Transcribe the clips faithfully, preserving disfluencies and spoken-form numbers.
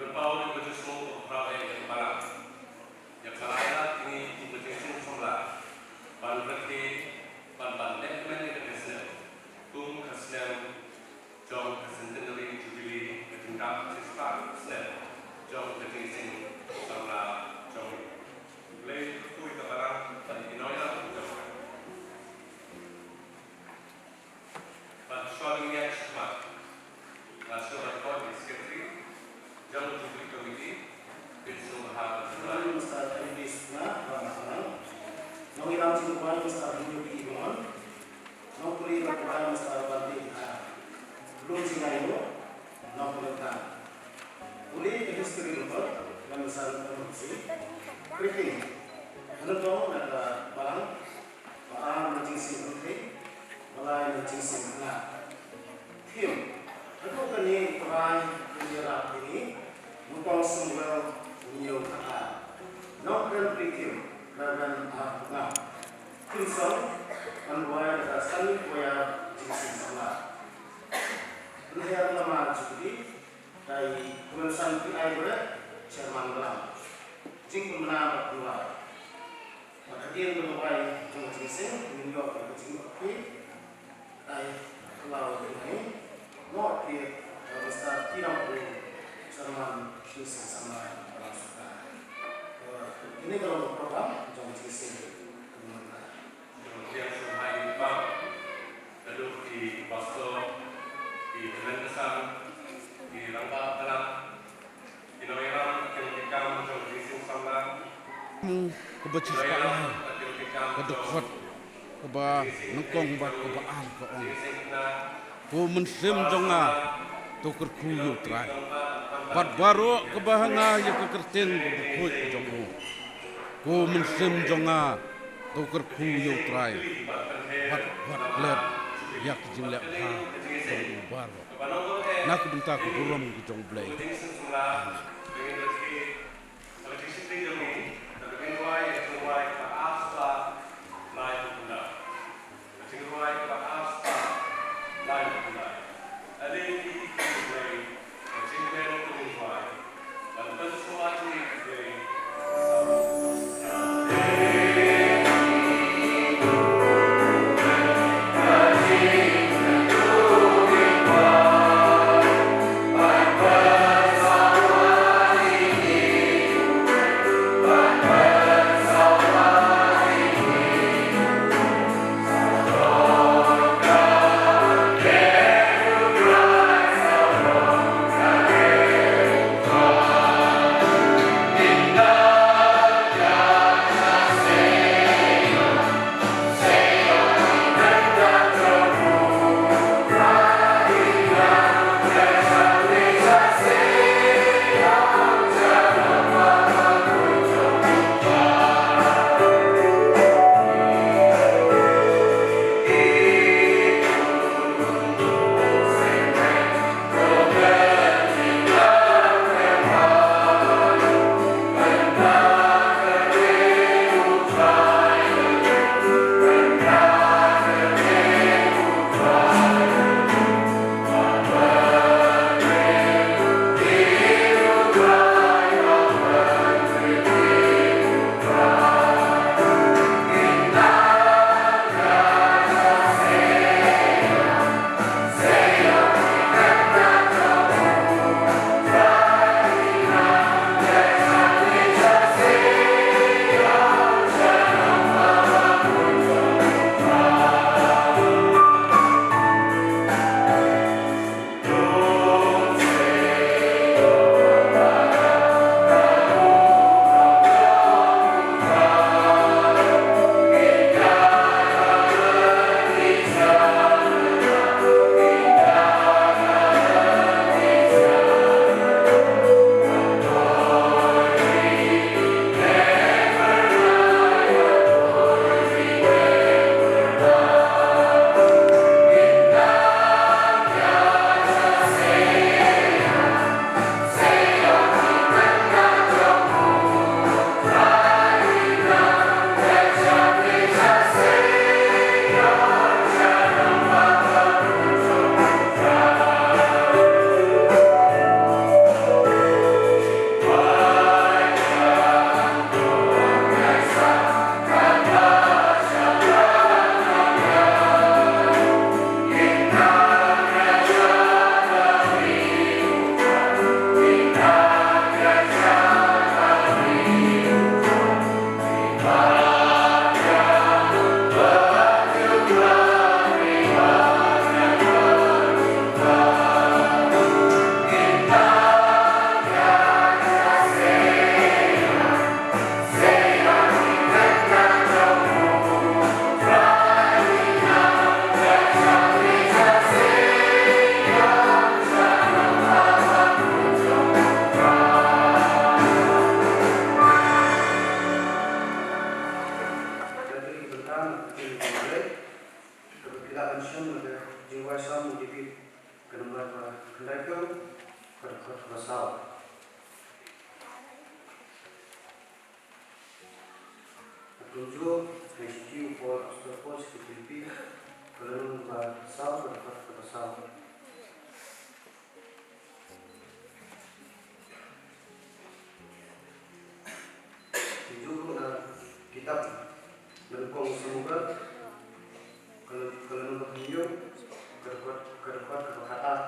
Pynpaw ïa ka jingsngew ba khraw ïa ka balang ïa ka rai lad jong ngi kum ka Jingsing Samla ban rakhe, ban, ban leh kmen ïa kane ka snem kum ka snem jong ka Centenary Jubilee, ka jingdap shispah snem jong ka Jingsing Samla jong ngi. Blei kyrkhu ïa ka balang bad ïa ki nongïalam jong ka. Bad shuwa ban ïaid shakhmat, nga sngewbha ban khot ïa i Secretary jong ka Jubilee Committee, Prince Sungha Bhattacharya. Nongïalam jingduwai, Mister Henry P. Bamon. Nongpule bad duwai, Mister Bante Dkhar. Lum jingaiñguh, nongpynlong. Pule ka history record, Mister Bamon. Briefing. Nyngkong na ka balang, ba ar na jingseng kynthei, ba lai na jingseng khynnah. Theme, haduh kane ka rai ka ïarap ïa ngi, Nyngkong Samuel hynñiew khatar. Nongkren pre-theme, Reverend R. Pungam. Theme song, ban duwai da ka Stanley Choir Jingseng Samla. Pynhiar lama Jubilee, da i Khublei San P I Bareh, Chairman Balang. Jingpynbna bad pynduwai. Bad hadien ka duwai jong ka jingseng, ngin ïoh ka jingïoh phi. Ai, khlaw jong ngi. Noh phi, eh, Mister T. Rambur, Chairman Jingseng Samla Balang Sorkar. Eh, kine ki long ka program jong ka jingseng ka mynta. Jong ka jingseng hai bang. Naduh ki pastor, ki hynmen ka san, ki rangbah balang, Kaba shispah lai ka dkhot kaba nyngkong bad kaba ar ka ong: Ko mynsiem jong nga, to kyrkhu ïa U Trai. Bad baroh kaba ha nga ïa ka kyrteng kaba khuid jong u. Ko mynsiem jong nga, to kyrkhu ïa U Trai. Bad wat klet ïa ka jingleh bha jong u baroh. Na ka bynta ka burom ka jong U Blei. Amen. Ka dei ban shim na ka jingwai Salm u David, ka nombar ba khyndai phew, ka dkhot kaba saw. Kumjuh, ka shithi u Paul, apostol Paul sha ki Philippi, ka lynnong ba saw, ka dkhot kaba saw. Kumjuh ruh na kitab Nyngkong Samuel, ka lyn-, ka lynnong ba hynñiew, ka dkhot, ka dkhot kaba khatar.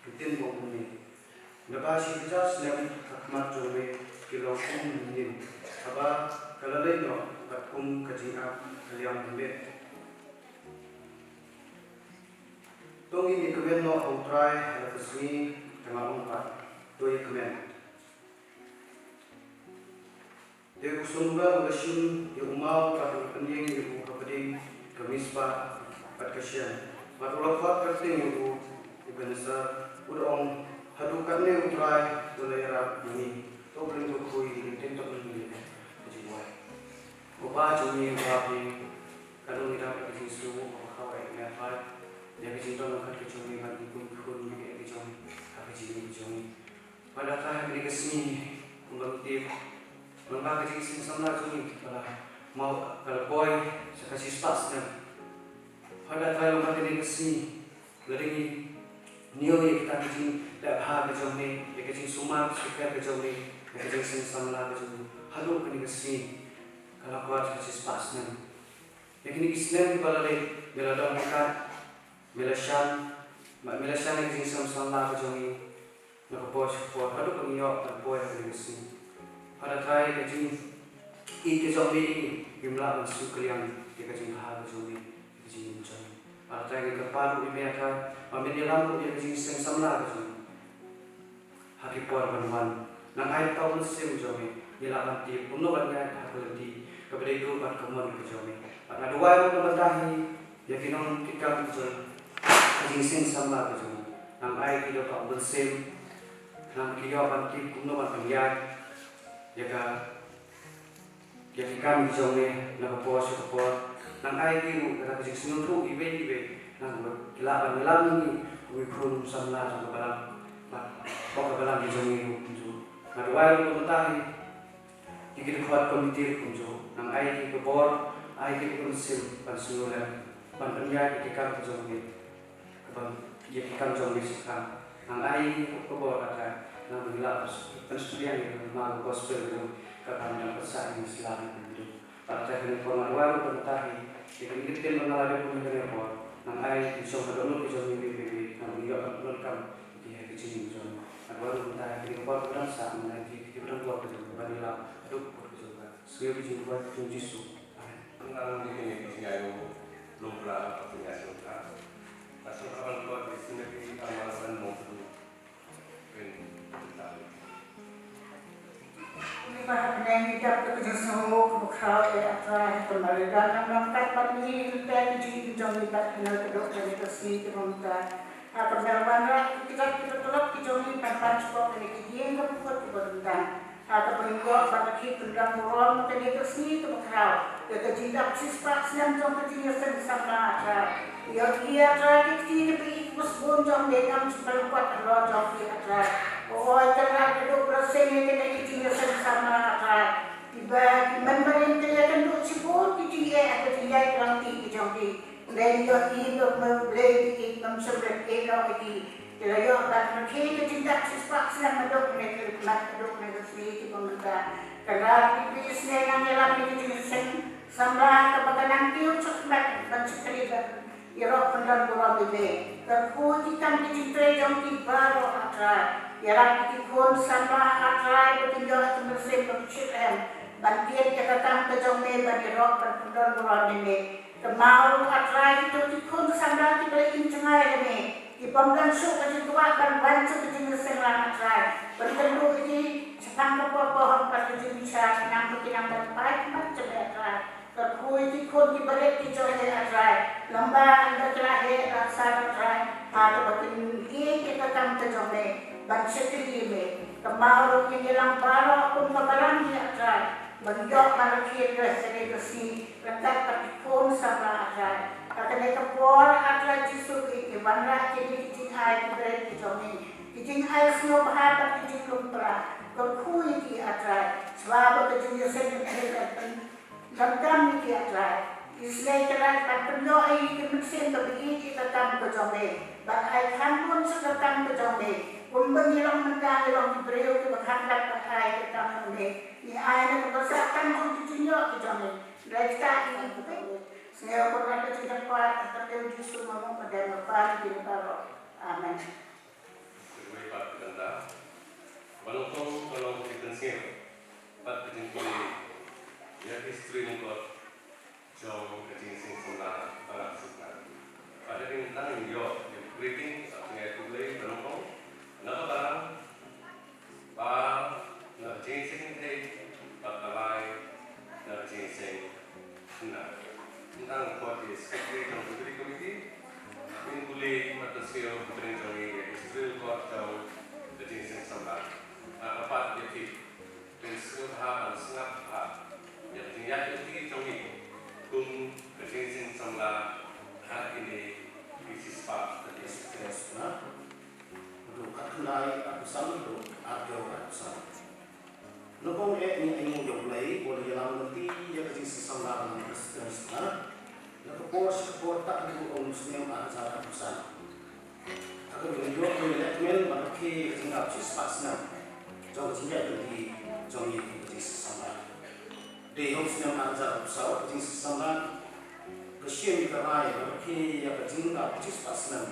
Ka ktien ba ong kumne. Naba shi hajar snem ha khmat jong me ki long kum hynnin, haba ka la leit noh bad kum ka jingak ka liang mynmiet. To ngin ïakmen noh ha U Trai ha la ka sngi, te nga ong pat, to ïakmen. Te u Samuel u la shim ïa u maw bad u la pynïeng ïa u ha pdeng ka Mizpa bad ka Shen, bad u la khot kyrteng ïa u Ebenezer, u da ong, haduh katne U Trai u la ïarap ïa ngi. To Blei u kyrkhu ïa ka ktien, to Blei u kyrkhu ïa ka jingduwai. Ko Pa jong ngi, ko Pa, ka long ïa ka jingsngew kaba khraw ïa ngi, ïa ka jingdon ka jong ngi bad ngi kum ki khun ïa ka jong, ha ka jingim jong ngi. Pynban Trai, ha kane ka sngi, kumba ngi tip, mynba ka jingseng samla jong ngi ka la, maw, ka la poi sha ka shispah snem. Pynban Trai, mynba kane ka sngi, lada ngi ñiew ïa kita ki jingleh bha ka jong me, ïa ka jingsumar sukher ka jong me, ïa ka jingseng samla ka jong me, haduh kane ka sngi ka la poi sha ka shispah snem. Ïa kine ki snem kiba la leit, me la don ryngkat, me la shah, me la shah ïa ka jingseng samla ka jong ngi. Na ka por sha ka por, haduh ba ngi ïoh ban poi ha kane ka sngi. Pynban Trai, ka jingïeit ka jong me ïa ngi, ngim lah ban shu kylliang ïa ka jingbha ka jong me ïa ka jingim jong ngi. Pynban Trai, ngi kyrpad ruh ïa me, Trai, ba men ïalam ruh ïa ka jingseng samla ka jong ngi ha ki por ban wan. Nang ai ka mynsiem jong me, ngi lah ban tip kumno ban ïaid ha ka lynti kaba dei duh bad ka mon ka jong me. Bad nga duwai ruh na ka bynta hi ïa ki nongkitkam ka jong ka jingseng samla ka jong me. Nang ai ki da ka mynsiem, nang ki ïoh ban tip kumno ban pynïaid ïa ka, ïa ki kam ki jong me na ka por sha ka por. Nang ai ki ruh kata ka jingsngewthuh iwei iwei, nang ba ki lah ban ïalam ïa ngi kum ki khun samla jong ka balang, bad ka balang ka jong ngi ruh kumjuh. Nga duwai ruh na ka bynta hi ïa ki dkhot committee kumjuh, nang ai ki ka bor, ai ki ka mynsiem ban sngewlem, ban pynïaid ïa ki kam ki jong me, ban ïa ki kam jong me shakhmat. Nang ai ki ka bor, A Trai, nang ba ngi lah ban sngewthuh ïa ka gospel jong ka, ban nang pynsah ïa ngi sha la ka jong. A Trai, kane ka por nga duwai ruh na ka bynta hi ïa kine ki ktien ba nga la dep pule ha kane ka por, nang ai ki shong ha dohnud ki jong ngi, nang ba ngi ïoh ban pyndonkam ïa ki ha ka jingim jong ngi. Nga duwai ruh na ka bynta hi ïa kine ki por ba dang sah, nang ai ki, ki ba dang bor ka jong ngi, ban ïalam haduh ka por ka jong ka. Sngew ka jingduwai ka jong U Jisu. Amen. Nang ïa kine ki jingïaroh lum pra ka jingïaroh ka. Ka sngewbha ban tlot ïa kine ki amal ban mong. Ngi ba hapdeng ngi dap da ka jingsngewnguh kaba khraw, eh, A Trai, ha ka mar ïa ka nang long kat bad ngi, lynter ki jingim jong ngi bad kane ka doh kane ka sngi kaba mynta. Ha ka mar wanrah ki kjat ki ba tlot ki jong ngi ban pan shuh kane ka ïing kaba kut kaba bynta. Ha kaba ngi ïoh ban rakhe pynrem burom kane ka sngi kaba khraw ïa ka jingdap shispah snem jong ka jingïaseng samla, A Trai. Ïoh ïa, A Trai, ki kti kiba ïeit ba sbun jong me, ngam shu pynlong pat halor jong ki, A Trai. Oi, Trai, ka duk ba la seng ïa kane ka jingïaseng samla, A Trai. Kiba ki member ïa ka ïa ka duk shibun ki jingeh ha ka jingïaid lynti ki jong ki. Hynrei ngi ïohi ba U Blei u ïeit, ngam shym ret ïeh noh ïa ki. Ki la ïoh ban rakhe ka jingdap shispah snem haduh kane ka khmat, haduh kane ka sngi kaba mynta. Kynrad ki ba ïasneng nang ïalam ïa ka jingseng samla kaba ka nang kiew shakhmat ban shakri ban ïaroh pynlong burom ïa me. Kyrkhu ïa ki kam ki jingtrei jong ki baroh, A Trai. Ïarap ïa ki khun samla, A Trai, ba kin ïoh ïa ka mynsiem kaba shitrhem ban tied ïa ka kam ka jong me ban ïaroh ban pynlong burom ïa me. Kynmaw ruh, A Trai, kito ki khun samla kiba la im jngai ïa me, ki bym don shuh ka jingkwah ban wan sha ka jingïaseng lang, A Trai. Pynkynduh ïa ki shaphang ka pop ka hok bad ka jingbishar, khnang ba kin nang ban phai khmat jong me, Ki barit ki jong me, A Trai, lem bad ki la heh la san, A Trai, ha kaba kin ïeit ïa ka kam ka jong me ban shakri ïa me. Kynmaw ruh ïa ngi lang baroh kum ka balang ngi, A Trai, ban ïoh ban rakhe ïa ka sngi ryngkat bad ki khun samla, A Trai. Ha kane ka por, A Trai Jisu, ngi wanrah ïa kine ki jingai ki barit ki jong ngi, ki jingai sngewbha bad ki jinglong pla. Kyrkhu ïa ki, A Trai, shuwa ba ka jingïaseng ka pyndonkam ïa ki, A Trai. Isynei, A Trai, ban pynïoh ïa ki mynsiem kaba ïeit ïa ka kam ka jong me, ban ai kham bun sha ka kam ka jong me. Kumba ngi long mynta, ngi long ki briew kiba kham lait ban ai ka kam jong me. Ngi ai na ka bynta ka kam jong ki jingïoh ki jong me. Hynrei kita ki ngi pyndonkam. Sngew kumno ka jingkyrpad ha ka kyrteng Jisu, ma ngi pyndonkam ïa ki baroh. Amen. Kawei pat ka bynta ba nyngkong ka long ka jingpynsngew bad ka jingpule ïa ka history lyngkot jong ka Jingïaseng Samla Balang Sukna. Bad hadien nangta ngin ïoh ïa ka greeting bad ka jingïathuhlypa ba nyngkong na ka balang, ba na ka Jingïaseng Kynthei bad ba lai na ka Jingïaseng Khynnah. Nangta nga khot ïa i Secretary jong ka Jubilee Committee ban pule bad pynsngew hapdeng jong ngi ïa ka history lyngkot jong ka Jingïaseng Samla. Nga kyrpad ïa phi, pynsngewbha ban sngap bha ïa ka jingïaid lynti jong ngi kum ka Jingïaseng Samla ha kine ki shispah taïew. Haduh khatkhyndai arphew san, haduh arphew arphew san. Nyngkong eh ngi ainguh ïa U Blei uba la ïalam lynti ïa ka Jingïaseng Samla Balang Presbyterian Sukna na ka por sha ka por tad haduh ha u snem ar hajar arphew san. Ha kaba ngi ïoh ban ïalehkmen bad rakhe ïa ka jingrap shispah snem jong ka jingïaid lynti jong ngi kum ka Jingïaseng Samla. Dei ha u snem ar hajar arphew saw ka Jingïaseng Samla ka shim ïa ka rai ban rakhe ïa ka jingrap shispah snem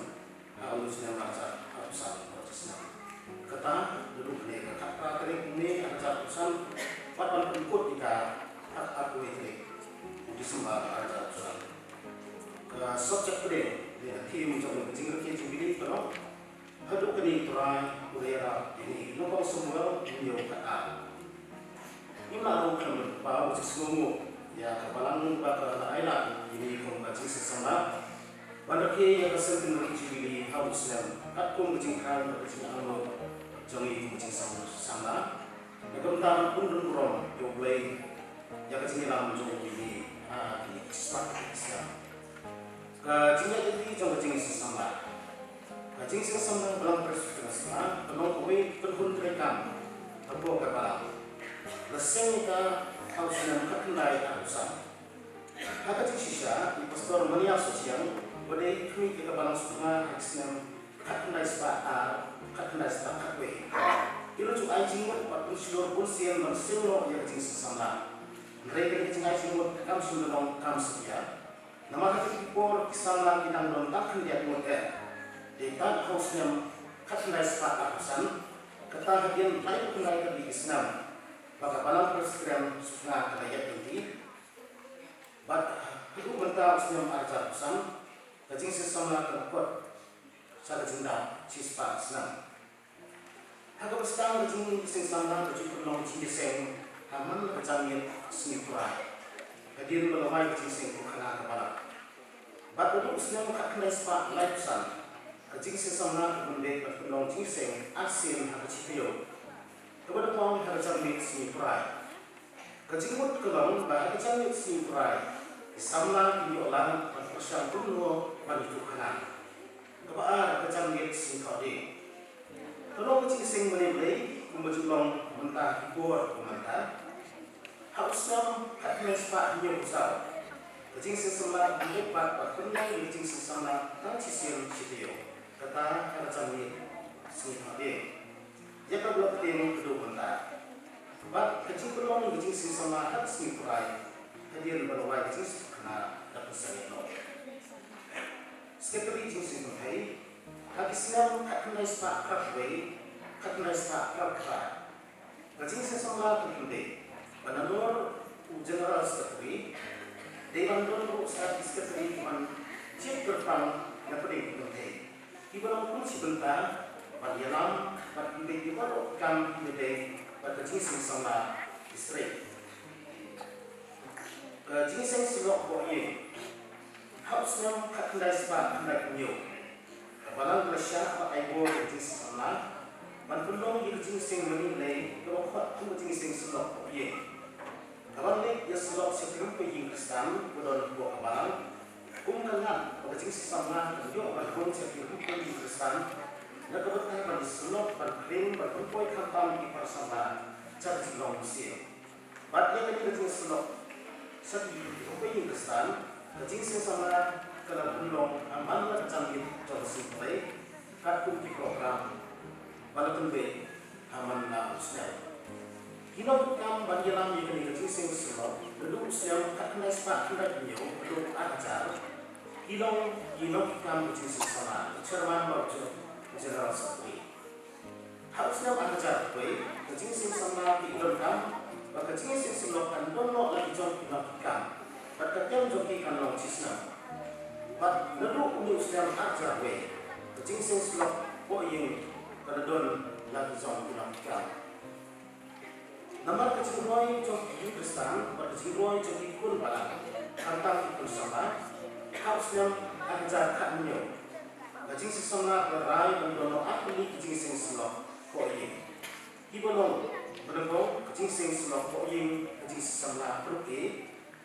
ha u snem ar hajar arphew san, ha ka snem. Kata naduh kane ka khatphra tarik u May ar hajar arphew san bad ban pynkut ïa ka ha ka arphew wei tarik u December ar hajar arphew san. Ka subject pdeng ne ka theme jong ka jingrakhe Jubilee ka long Haduh Kane U Trai U La Ïarap ïa Ngi, Nyngkong Samuel hynñiew khatar. Ngim lah ruh khlem ban kyrpad ïa ka sngewnguh ïa ka balang ba ka la ailad ïa ngi kum ka Jingïaseng Samla ban rakhe ïa ka Centenary Jubilee ha u snem, katkum ka jingkyrpad bad ka jingangnud jong ngi kum ka Jingïaseng Samla. Na ka bynta ban pynbun burom ïa U Blei ïa ka jingïalam jong u ïa ngi ha kine ki spah ki snem. Ka jingïaid lynti jong ka Jingïaseng Samla. Ka Jingïaseng Samla Balang Presbyterian Sukna ka long kawei ka kynhun treikam hapoh ka balang. La seng ïa ka ha u snem khatkhyndai arphew san. Ha ka jingshisha i Pastor Maniaw Sohshiang, uba dei u khmih ïa ka Balang Sukna ha ki snem khatkhyndai spah ar, khatkhyndai spah khatwei, i la ju ai jingmut bad pynshlur bunsien ban seng noh ïa ka Jingïaseng Samla. Hynrei kane ka jingai jingmut kam shym la long kam satia. Namar ha kine ki por ki samla ki dang don tang khyndiat ngut eh. Dei tang ha u snem khatkhyndai spah arphew san, kata hadien laiphew khyndai tylli ki snem ba ka Balang Presbyterian Sukna ka la ïaid lynti. Bad haduh mynta u snem ar hajar arphew san, ka Jingïaseng Samla ka la kut sha ka jingdap shispah snem. Ha kaba sdang ka Jingïaseng Samla ka ju pynlong jingïaseng ha man la ka janmiet Sngi U Trai, hadien ba la wai ka jingseng kyrkhu khana ka balang. Bad haduh u snem khatkhyndai spah laiphew san, ka Jingïaseng Samla ka pynbeit ban pynlong jingïaseng arsien ha ka shi taïew, kaba dep long ha ka janmiet Sngi U Trai. Ka jingmut ka long ba ha ka janmiet Sngi U Trai, ki samla kin ïoh lang ban pyrshang kumno ban ïathuh khana. Kaba ar, ha ka janmiet Sngi Thohdieng. Ka long ka jingïaseng mane Blei kumba ju long mynta ki por ba mynta. Ha u snem khatkhyndai spah hynñiewphew saw, ka Jingïaseng Samla ka pynbeit pat ban pynlong ïa ka Jingïaseng Samla tang shisien shi taïew, kata ha ka janmiet Sngi Thohdieng. Ïa kaba la bteng haduh mynta. Bad ka jingpynlong ka Jingïaseng Samla ha ka Sngi U Trai, hadien ba la wai ka jingseng kyrkhu khana, da pynsangeh noh. Secretary Jingïaseng Kynthei, ha ki snem khatkhyndai spah phra wei, khatkhyndai spah phra phra, ka Jingïaseng Samla ka pynbeit ba na nor u General Secretary, dei ban don ruh sa ki Secretary kiban jied kyrpang na pdeng ki kynthei, kiba long kum shi bynta ban ïalam bad pynbeit ïa baroh ki kam kiba dei bad ka Jingïaseng Samla District. Ka Jingïaseng Samla Poh ïing. Ha u snem khatkhyndai spah khyndai phew hynñiew, ka Balang ka la shah bad ai bor ïa ka jingseng samla ban pynlong ïa ka jingseng mane lei kaba khot kum ka jingseng syllok poh ïing. Ka ban leit ïa syllok sha ki rympei ïing Khristan ba don hapoh ka Balang, kum ka lad ba ka jingseng samla kan ïoh ban rung sha ki rympei ïing Khristan, na ka bynta ban ïa syllok, ban khring, ban pynpoi khamtam ïa ki para samla sha ka jinglong mynsiem. Bad ïa kane ka jingsyllok sha ki rympei ïing Khristan, ka jingseng samla ka la pynlong ha man la ka janmiet jong ka sngi Blei, katkum ki program ba la pynbeit ha man la u snem. Ki nongkitkam ban ïalam ïa kane ka jingseng syllok naduh u snem khatkhyndai spah khyndai phew hynñiew haduh ar hajar ki long ki nongkitkam ka jingseng samla, Chairman Bad u General Secretary. Ha u snem ar hajar wei, ka jingseng samla ka i donkam ba ka jingseng syllok kan don noh la ki jong ki nongkitkam bad ka term jong ki kan long shisnem. Bad naduh une u snem ar hajar wei, ka jingseng syllok poh ïing ka la don la ki jong ki nongkitkam. Namar ka jingroi jong ki ïing Khristan bad ka jingroi jong ki khun balang, khamtam ki khun samla, ha u snem ar hajar khathynñiew, ka jingseng samla ka la rai ban don noh ar tylli ki jingseng syllok poh ïing, kiba long, ba nyngkong, ka jingseng syllok poh ïing, ka jingseng samla group A,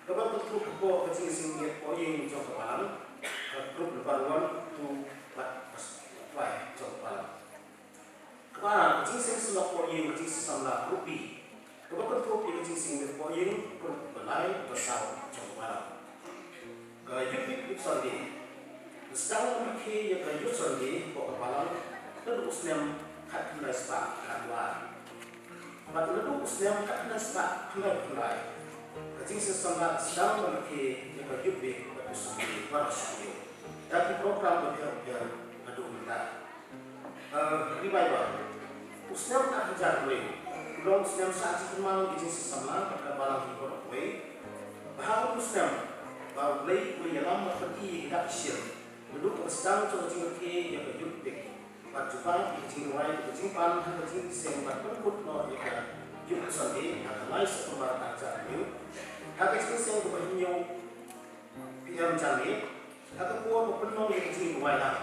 kaba kynthup hapoh ka jingseng miet poh ïing jong ka Balang, ka group number one, two bad five jong ka Balang. Kaba ar, ka jingseng syllok poh ïing, ka jingseng samla group B, kaba kynthup ïa ka jingseng miet poh ïing, group ba lai, ba saw jong ka Balang. Ka Youth Week, Youth Sunday. Ka sdang ban rakhe ïa ka Youth Sunday hapoh ka Balang naduh u snem khatkhyndai spah khatwei. Bad naduh u snem khatkhyndai spah khyndai phew khyndai, ka jingseng samla ka sdang ban rakhe ïa ka Youth Week bad Youth Sunday baroh shi taïew da ki program bapher bapher haduh mynta. Eh, Revival. U snem ar hajar hynriew u long u snem shah jingkynmaw ïa ka jingseng samla bad ka Balang hi baroh kawei. Bad ha u snem ba U Blei u la ïalam bad pyni ïa ki dak ki shyieng naduh kaba sdang jong ka jingrakhe ïa ka Youth Week bad jubab ïa ka jingrwai, ïa ka jingpan ha ka jingseng bad pynkut noh ïa ka Youth Sunday ha ka lai September ar hajar hynriew, ha ka jingseng kaba hynñiew P M janmiet, ha ka por ba pynlong ïa ka jingrwai lang,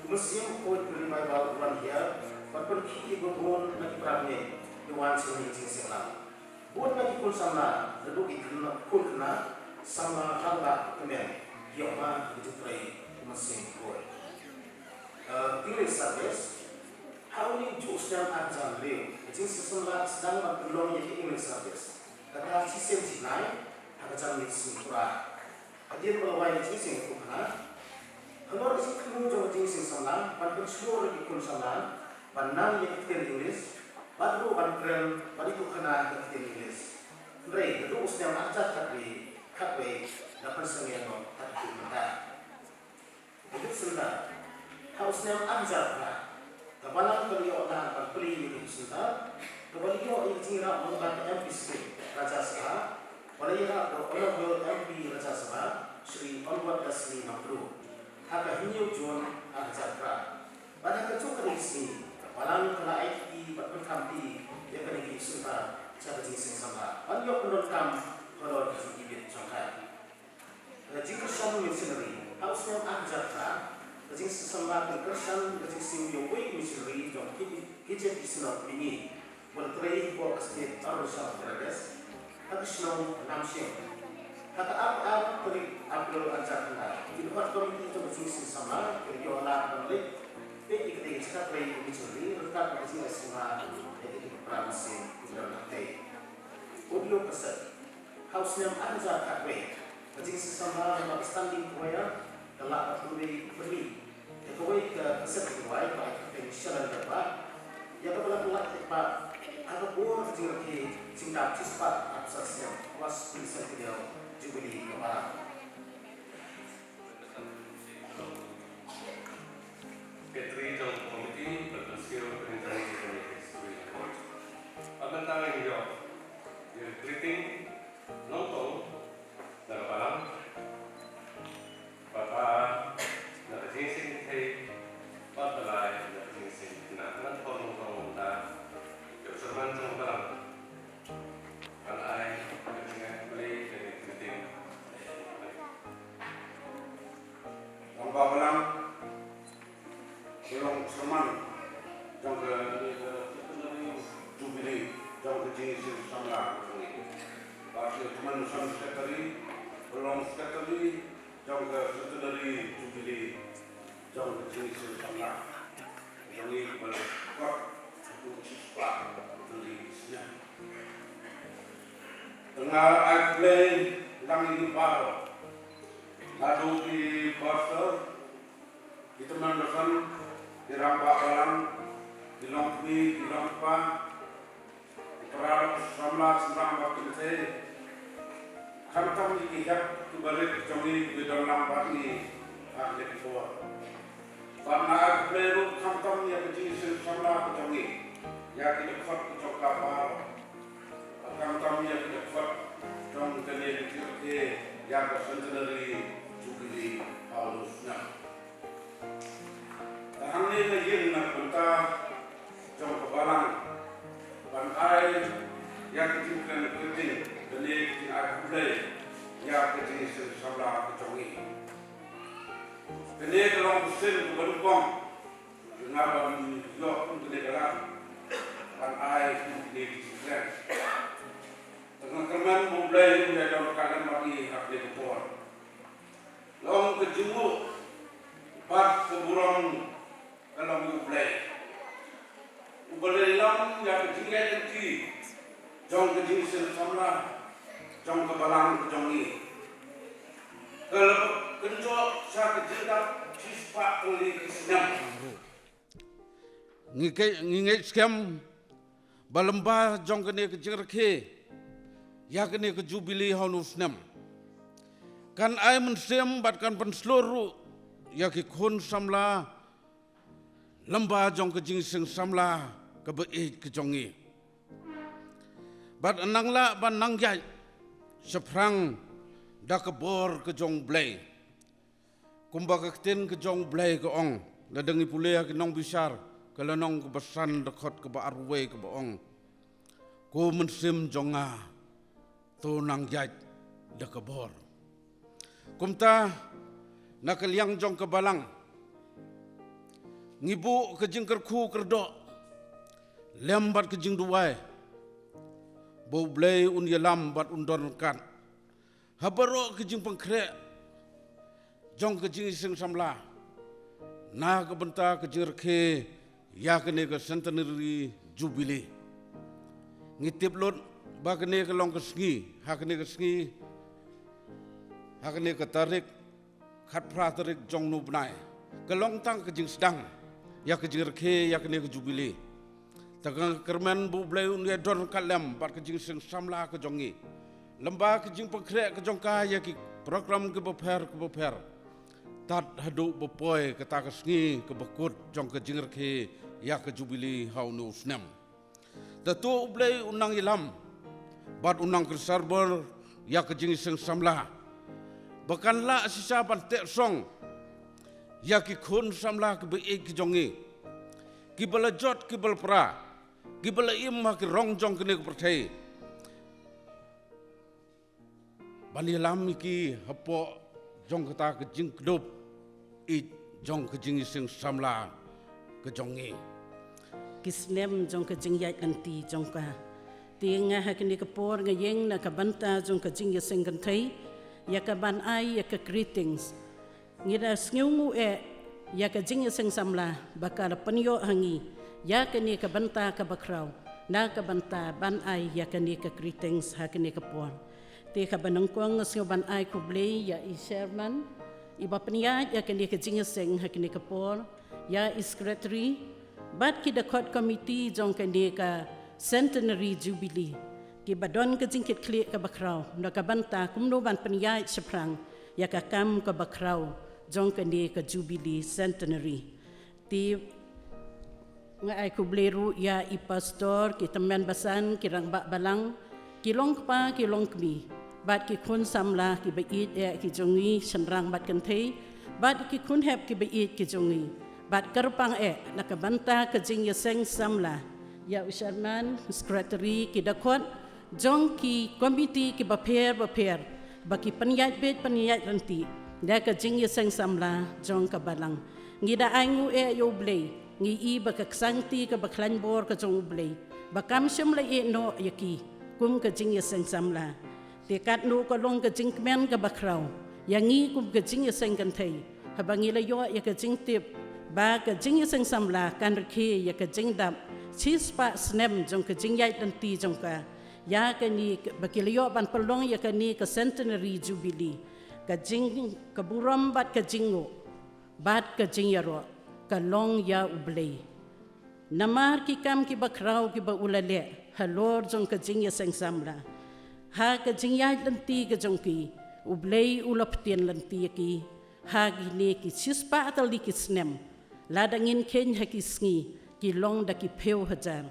u Mynsiem Bakhuid ka Revival u wan hiar ban pynkhih ïa ki bun na ki para bangeit ïa wan sha kane ka jingseng lang. Bun na ki khun samla, naduh ki khynnah, khun khynnah samla, rangbah, kmen, ïoh ma ki jingtrei u Mynsiem Bakhuid. Eh, English service. Ha une u juh snem ar hajar hynriew, ka jingseng samla ka sdang ban pynlong ïa ka English service, kata shisien shisnai ha ka janmiet sngi Kora. Hadien ba la wai ka jingseng khynnah, halor ka jingthmu jong ka jingseng samla ban pynshlur ïa ki khun samla ban nang ïa ka ktien English bad ruh ban kren bad ïathuhkhana ïa ka ktien English. Hynrei naduh u snem ar hajar khatwei, khatwei, la pynsangeh noh haduh mynta. Ka Youth Centre. Ha u snem ar hajar phra, ka Balang ka la ïoh lad ban plie ïa ka Youth Centre, kaba la ïoh ïa ka jingïarap lyngba ka M P scheme Rajya Sabha, ba la ïarap da u Honourable M P Rajya Sabha, Shri Onward Leslie Nongtruh, ha ka hynñiew June ar hajar phra. Bad ha kajuh ka sngi, ka Balang ka la ai kti bad pynkham kti ïa kane ka Youth Centre sha ka jingseng samla ban ïoh pyndonkam halor ka jingibit jong ka. Ka jingkyrshan missionary. Ha u snem ar hajar phra, ka jingseng samla kan kyrshan ka jingsngew ïa uwei u missionary jong ka K J V Synod Mihngi, uba la trei hapoh ka state Arunachal Pradesh, ha ka shnong Namshem. Ha ka arphew tarik April ar hajar khyndai, ki dkhot komiti jong ka jingseng samla ki la ïoh lad ban leit peit ïa katei ka jaka trei u missionary ryngkat bad ka jingleit samla ïa ki para mynsiem kiba don hangtei. Audio cassette. Ha u snem ar hajar khatwei, ka jingseng samla lyngba ka Standing Choir ka la pynbeit, pynbeit ïa kawei ka kaset jingrwai ba ai kyrteng Shalendra Bah, ïa kaba la pyllait paidbah ha ka por ka jingrakhe jingdap shispah arphew san snem West Queensland Jubilee ka Balang. Secretary jong ka committee, Doctor Sir Prince Henry Henry History Report. Bad mynta ngin ïoh ïa ka greeting, nyngkong na ka Balang, bad ba na ka jingseng kynthei, bad ba lai na ka jingseng khynnah. Ngan khot nyngkong mynta ïa u Chairman jong ka Balang ban ai ïa ka jingïathuhkhana. Secretary jong ka Centenary Jubilee jong ka Jingïaseng Samla jong ngi kaba la kot haduh shispah tylli ki snem. Te nga ai khublei lang ïa ngi baroh, naduh ki pastor, ki tymmen basan, ki rangbah balang, ki longkmie, ki longkpa, ki paralok samla shynrang bad kynthei, khamtam ïa ki hep ki barit jong ngi kiba don lang bad ngi ha kane ka por. Bad nga ai khublei ruh khamtam ïa ka jingïaseng samla ka jong ngi, ïa ki dkhot ki jong ka baroh, bad khamtam ïa ki dkhot jong kane ka jingrakhe ïa ka Centenary Jubilee ha une u snem. Te hangne nga ïeng na ka bynta jong ka balang ban ai ïa ka jingkren kyrteng, kane ka jingai khublei ïa ka jingïaseng samla ka jong ngi. Kane ka long ka sien kaba nyngkong nga ban ïoh kum kane ka lad ban ai kum kane ka jingkren. Te nga kyrmen ba U Blei un ïai don ryngkat lem bad ngi ha kane ka por. Long ka jingmut bad ka burom ka long U Blei, uba la ïalam ïa ka jingïaid lynti jong ka jingïaseng samla jong ka balang ka jong ngi, ka la kynjoh sha ka jingdap shispah tylli ki snem. Ngi ke-, ngi ngeit skhem ba lyngba jong kane ka jingrakhe ïa kane ka Jubilee ha une u snem, kan ai mynsiem bad kan pynshlur ruh ïa ki khun samla lyngba jong ka jingïaseng samla kaba ïeit ka jong ngi. Bad nang lah ban nang ïaid shaphrang da ka bor ka jong U Blei. Kumba ka ktien ka jong U Blei ka ong, lada ngi pule ha ki Nongbishar, ka lynnong kaba san, dkhot kaba arwei, kaba ong, "Ko mynsiem jong nga, to nang ïaid da ka bor." Kumta, na ka liang jong ka balang, ngi buh ka jingkyrkhu kyrdoh lem bad ka jingduwai ba U Blei un ïalam bad un don ryngkat ha baroh ka jingpynkhreh jong ka jingïaseng samla na ka bynta ka jingrakhe ïa kane ka Centenary Jubilee. Ngi tip lut ba kane ka long ka sngi, ha kane ka sngi, ha kane ka tarik, khatphra tarik jong une u bnai, ka long tang ka jingsdang ïa ka jingrakhe ïa kane ka Jubilee. Te nga kyrmen ba U Blei un ïai don ryngkat lem bad ka jingïaseng samla ka jong ngi, lyngba ka jingpynkhreh ka jong ka ïa ki program kiba pher kiba pher, tad haduh ba poi kata ka sngi kaba kut jong ka jingrakhe ïa ka Jubilee ha une u snem. Te to U Blei un nang ïalam bad un nang kyrsarbor ïa ka jingïaseng samla, ba kan lah shisha ban teh shong ïa ki khun samla kiba ïeit ki jong ngi, kiba la jot, kiba la pra, kiba la im ha ki rong jong kane ka pyrthei, ban ïalam ïa ki hapoh jong kata ka jingkdup ïeit jong ka jingïaseng samla ka jong ngi. Ki snem jong ka jingïaid lynti jong ka. Te nga ha kane ka por nga ïeng na ka bynta jong ka jingïaseng kynthei, ïa ka ban ai ïa ka greetings. Ngi da sngewnguh eh ïa ka jingïaseng samla ba ka la pynïoh ha ngi ïa kane ka bynta kaba khraw, na ka bynta ban ai ïa kane ka greetings ha kane ka por. Te kaba nyngkong nga sngew ban ai khublei ïa i chairman iba pynïaid ïa kane ka jingïaseng ha kane ka por, ïa i secretary, bad ki dkhot committee jong kane ka Centenary Jubilee, kiba don ka jingkitkhlieh kaba khraw na ka bynta kumno ban pynïaid shaphrang ïa ka kam kaba khraw jong kane ka Jubilee Centenary. Te nga ai khublei ruh ïa i pastor, ki tymmen basan, ki rangbah balang, ki longkpa, ki longkmie, bad ki khun samla kiba ïeit eh ki jong ngi, shynrang bad kynthei, bad ki khun hep kiba ïeit ki jong ngi, bad kyrpang eh na ka bynta ka jingïaseng samla, ïa u chairman, secretary, ki dkhot jong ki committee kiba pher bapher, ba ki pynïaid beit pynïaid ryntih da ka jingïaseng samla jong ka balang. Ngi da ainguh eh ïa U Blei, ngi i ba ka ksangti kaba khlaiñ bor ka jong U Blei, ba kam shym la ïeh noh ïa ki kum ka jingïaseng samla. Te katno ka long ka jingkmen kaba khraw ïa ngi kum ka jingïaseng kynthei haba ngi la ïoh ïa ka jingtip ba ka jingïaseng samla kan rkhie ïa ka jingdap shispah snem jong ka jingïaid lynti jong ka. Ïa kane ba ki la ïoh ban pynlong ïa kane ka Centenary Jubilee, ka jing, ka burom bad ka jingnguh bad ka jingïaroh ka long ïa U Blei. Namar ki kam kiba khraw kiba u la leh halor jong ka jingïaseng samla, ha ka jingïaid lynti ka jong ki, U Blei u la ptien lynti ïa ki ha kine ki shispah tylli ki snem. Lada ngin kheiñ ha ki sngi, ki long da ki phew hajar.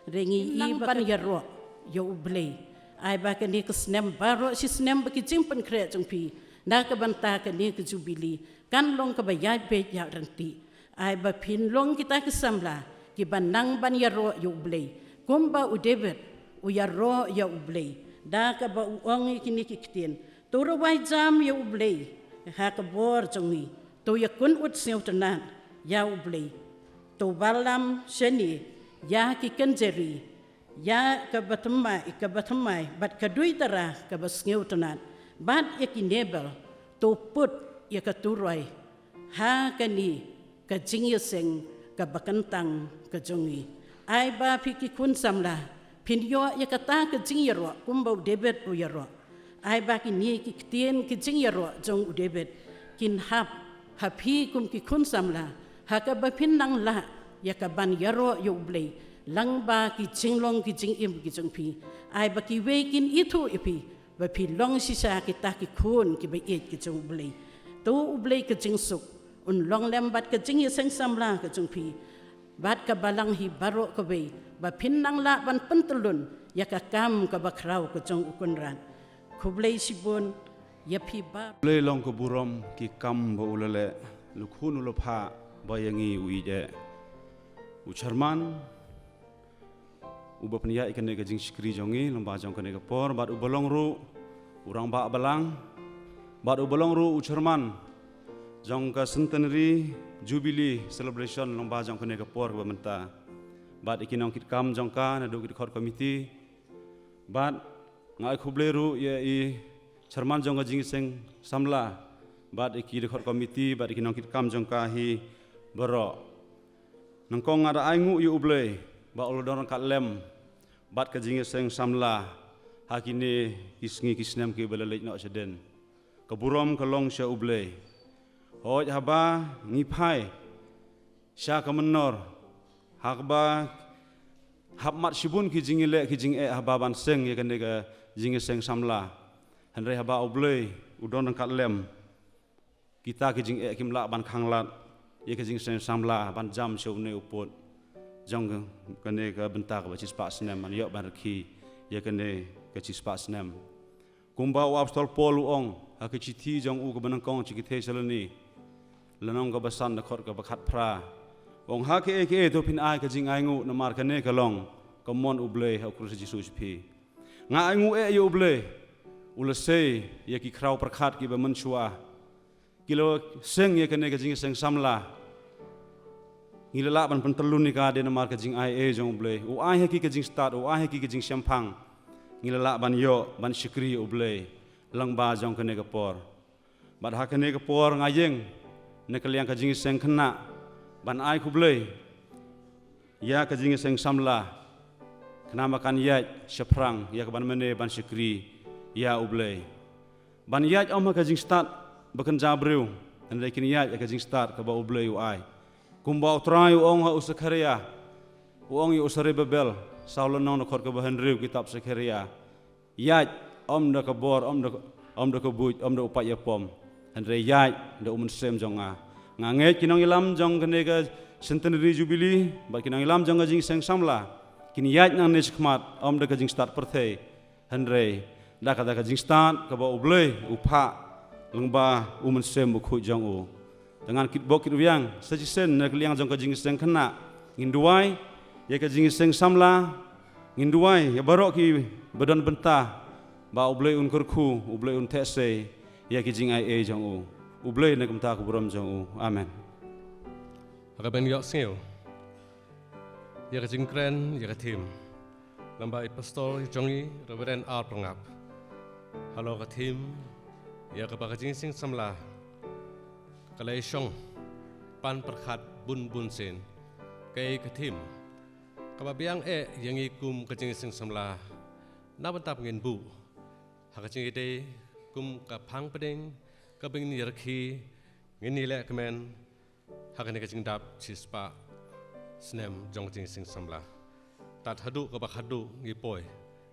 Re ngi i ban ïaroh ïa U Blei. Ai ba kane ka snem baroh shi snem ba ki jingpynkhreh jong phi na ka bynta kane ka Jubilee kan long kaba ïaid beit ïaid ryntih. Ai ba phin long kita ki samla kiba nang ban ïaroh ïa U Blei, kumba u David u ïaroh ïa U Blei da kaba u ong ïa kine ki ktien: To rwai jam ïa U Blei ha ka bor jong ngi, to ïakynduh sngewtynnad ïa U Blei, to wallam shane ïa ki kynjari, ïa kaba thymmai, kaba thymmai bad ka duitara kaba sngewtynnad, bad ïa ki nebel to put ïa ka turoi ha kane ka jingïaseng kaba kyntang ka jong ngi. Ai ba phi ki khun samla phin ïoh ïa kata ka jingïaroh kumba u David u ïaroh. Ai ba kine ki ktien ki jingïaroh jong u David kin hap ha phi kum ki khun samla, ha kaba phin nang lah ïa ka ban ïaroh ïa U Blei lyngba ki jinglong ki jingim ki jong phi. Ai ba kiwei kin ithuh ïa phi ba phi long shisha kita ki khun kiba ïeit ki jong U Blei. To U Blei ka jingsuk un long lem bad ka jingïaseng samla ka jong phi bad ka balang hi baroh kawei ba phin nang lah ban pyntyllun ïa ka kam kaba khraw ka jong u Kynrad. Khublei shibun ïa phi ba. Khublei long ka burom ki kam ba u la leh, la khun u la phah ba ïa ngi u ïeit eh. U Chairman uba pynïaid kane ka jingshakri jong ngi lyngba jong kane ka por, bad uba long ruh u rangbah balang, bad uba long ruh u Chairman jong ka Centenary Jubilee Celebration lyngba jong kane ka por kaba mynta, bad ïa ki nongkitkam jong ka naduh ki dkhot komiti, bad nga ai khublei ruh ïa i Chairman jong ka jingïaseng samla, bad ïa ki dkhot komiti, bad ïa ki nongkitkam jong ka hi baroh. Nyngkong nga da ainguh ïa U Blei ba u la don ryngkat lem bad ka jingïaseng samla ha kine ki sngi ki snem kiba la leit noh shadien. Ka burom ka long sha U Blei. Hooid, haba ngi phai sha ka mynnor, haba hap mad shibun ki jingïaleh ki jingeh haba ban seng ïa kane ka jingïaseng samla. Hynrei haba U Blei u don ryngkat lem, kita ki jingeh kim lah ban khanglad ïa ka jingïaseng samla ban jam sha une u pud jong kane ka bynta kaba shispah snem, ban ïoh ban rkhie ïa kane ka shispah snem. Kumba u Apostol Paul u ong ha ka shithi jong u kaba nyngkong sha ki Thessaloni, lynnong kaba san, dkhot kaba khatphra, u ong: Ha kaei kaei to phin ai ka jingainguh, namar kane ka long ka mon U Blei ha U Khrist Jisu sha phi. Nga ainguh eh ïa U Blei, u la sei ïa ki khraw pyrkhat kiba mynshuwa, ki la seng ïa kane ka jingïaseng samla. Ngi la lah ban pyntyllun ïa ka dei namar ka jingaiei jong U Blei. U ai ha ki ka jingstad, u ai ha ki ka jingshemphang. Ngi la lah ban ïoh ban shakri ïa U Blei lyngba jong kane ka por. Bad ha kane ka por nga ïeng na ka liang ka jingïaseng khynnah ban ai khublei ïa ka jingïaseng samla, khnang ba kan ïaid shaphrang ïa ka ban mane ban shakri ïa U Blei. Ban ïaid ym ha ka jingstad ba kynja briew, hynrei kin ïaid ha ka jingstad kaba U Blei u ai. Kumba U Trai u ong ha u Sekharia, u ong ïa u Serubabel, saw lynnong, dkhot kaba hynriew kitab Sekharia: Ïaid ym da ka bor, ym da, ym da ka buit, ym da u paid ïapom, hynrei ïaid da U Mynsiem jong nga. Nga ngeit ki nongïalam jong kane ka Centenary Jubilee bad ki nongïalam jong ka jingïaseng samla kin ïaid nangne shakhmat ym da ka jingstad pyrthei, hynrei da kata ka jingstad kaba U Blei u phah lyngba U Mynsiem Bakhuid jong u. Te ngan kitbok kitwiang sa shisien na ka liang jong ka jingïaseng khynnah. Ngin duwai ïa ka jingïaseng samla, ngin duwai ïa baroh kiba don bynta, ba U Blei un kyrkhu, U Blei un theh sei ïa ki jingaiei jong u. U Blei na ka bynta ka burom jong u. Amen. Ha ka ban ïohsngew ïa ka jingkren ïa ka theme lyngba i Pastor jong ngi, Reverend R Pyrngap. Halor ka thim ïa kaba ka Jingïaseng Samla ka la ïashong pan pyrkhat bun bun sien, kaei ka thim kaba biang eh ïa ngi kum ka Jingïaseng Samla, na bynta ba ngin buh ha ka jingïadei kum ka phang pdeng kaba ngin ïarakhe, ngin ïaleh kmen ha kane ka jingdap shispah snem jong ka Jingïaseng Samla. Tad haduh kaba khadduh ngi poi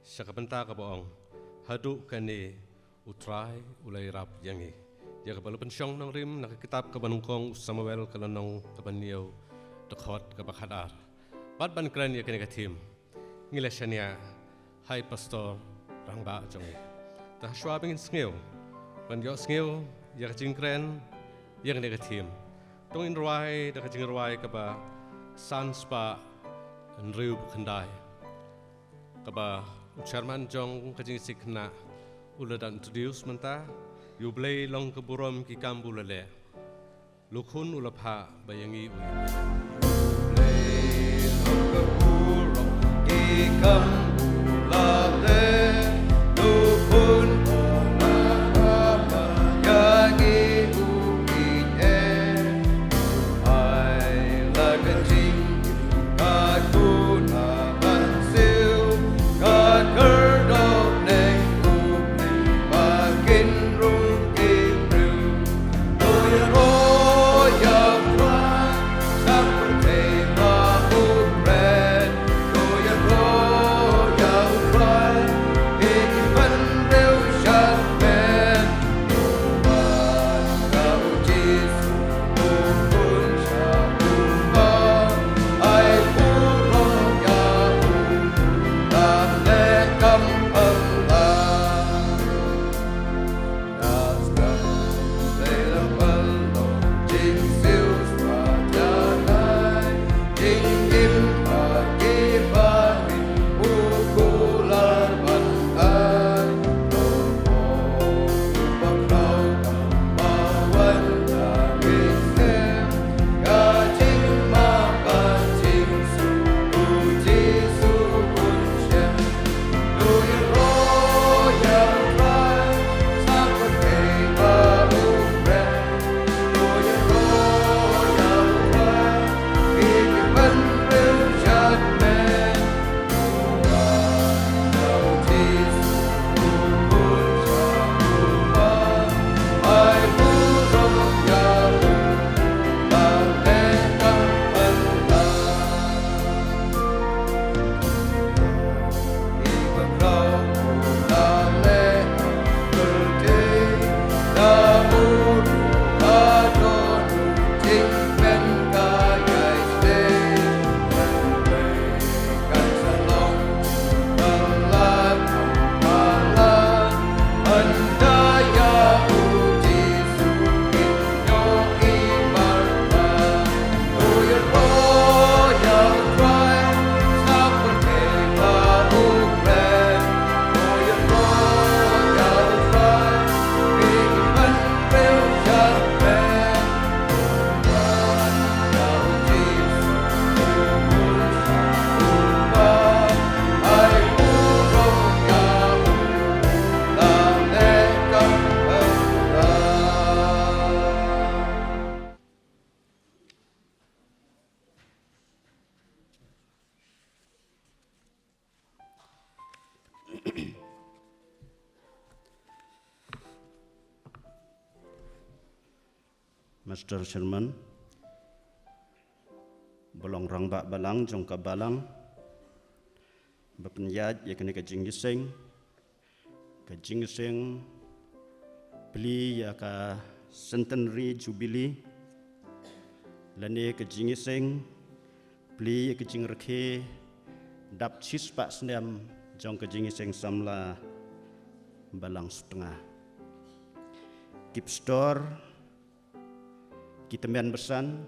sha ka bynta kaba ong, haduh kane U Trai u la ïarap ïa ngi, ïa kaba la pynshong nongrim na ka kitab kaba nyngkong u Samuel ka lynnong kaba hynñiew, dkhot kaba khatar. Bad ban kren ïa kane ka thim, ngi la shaniah ha i pastor rangbah jong ngi. Te shuwa ba ngin sngew ban ïohsngew ïa ka jingkren ïa kane ka thim, to ngin rwai da ka jingrwai kaba san spah hynriewphew khyndai, kaba u chairman jong ka Jingïaseng Khynnah u la dang introduce mynta: Ïa U Blei long ka burom, ki kam ba u la leh. Luk Hun u la phah ba ïa ngi u Master Sherman, ba long rangbah balang jong ka balang, ba pynïaid ïa kane ka jingïaseng, ka jingïaseng plie ïa ka Centenary Jubilee, lane ka jingïaseng plie ïa ka jingrakhe dap shispah snem jong ka Jingïaseng Samla Balang Sutnga. Ki pastor, ki tymmen basan,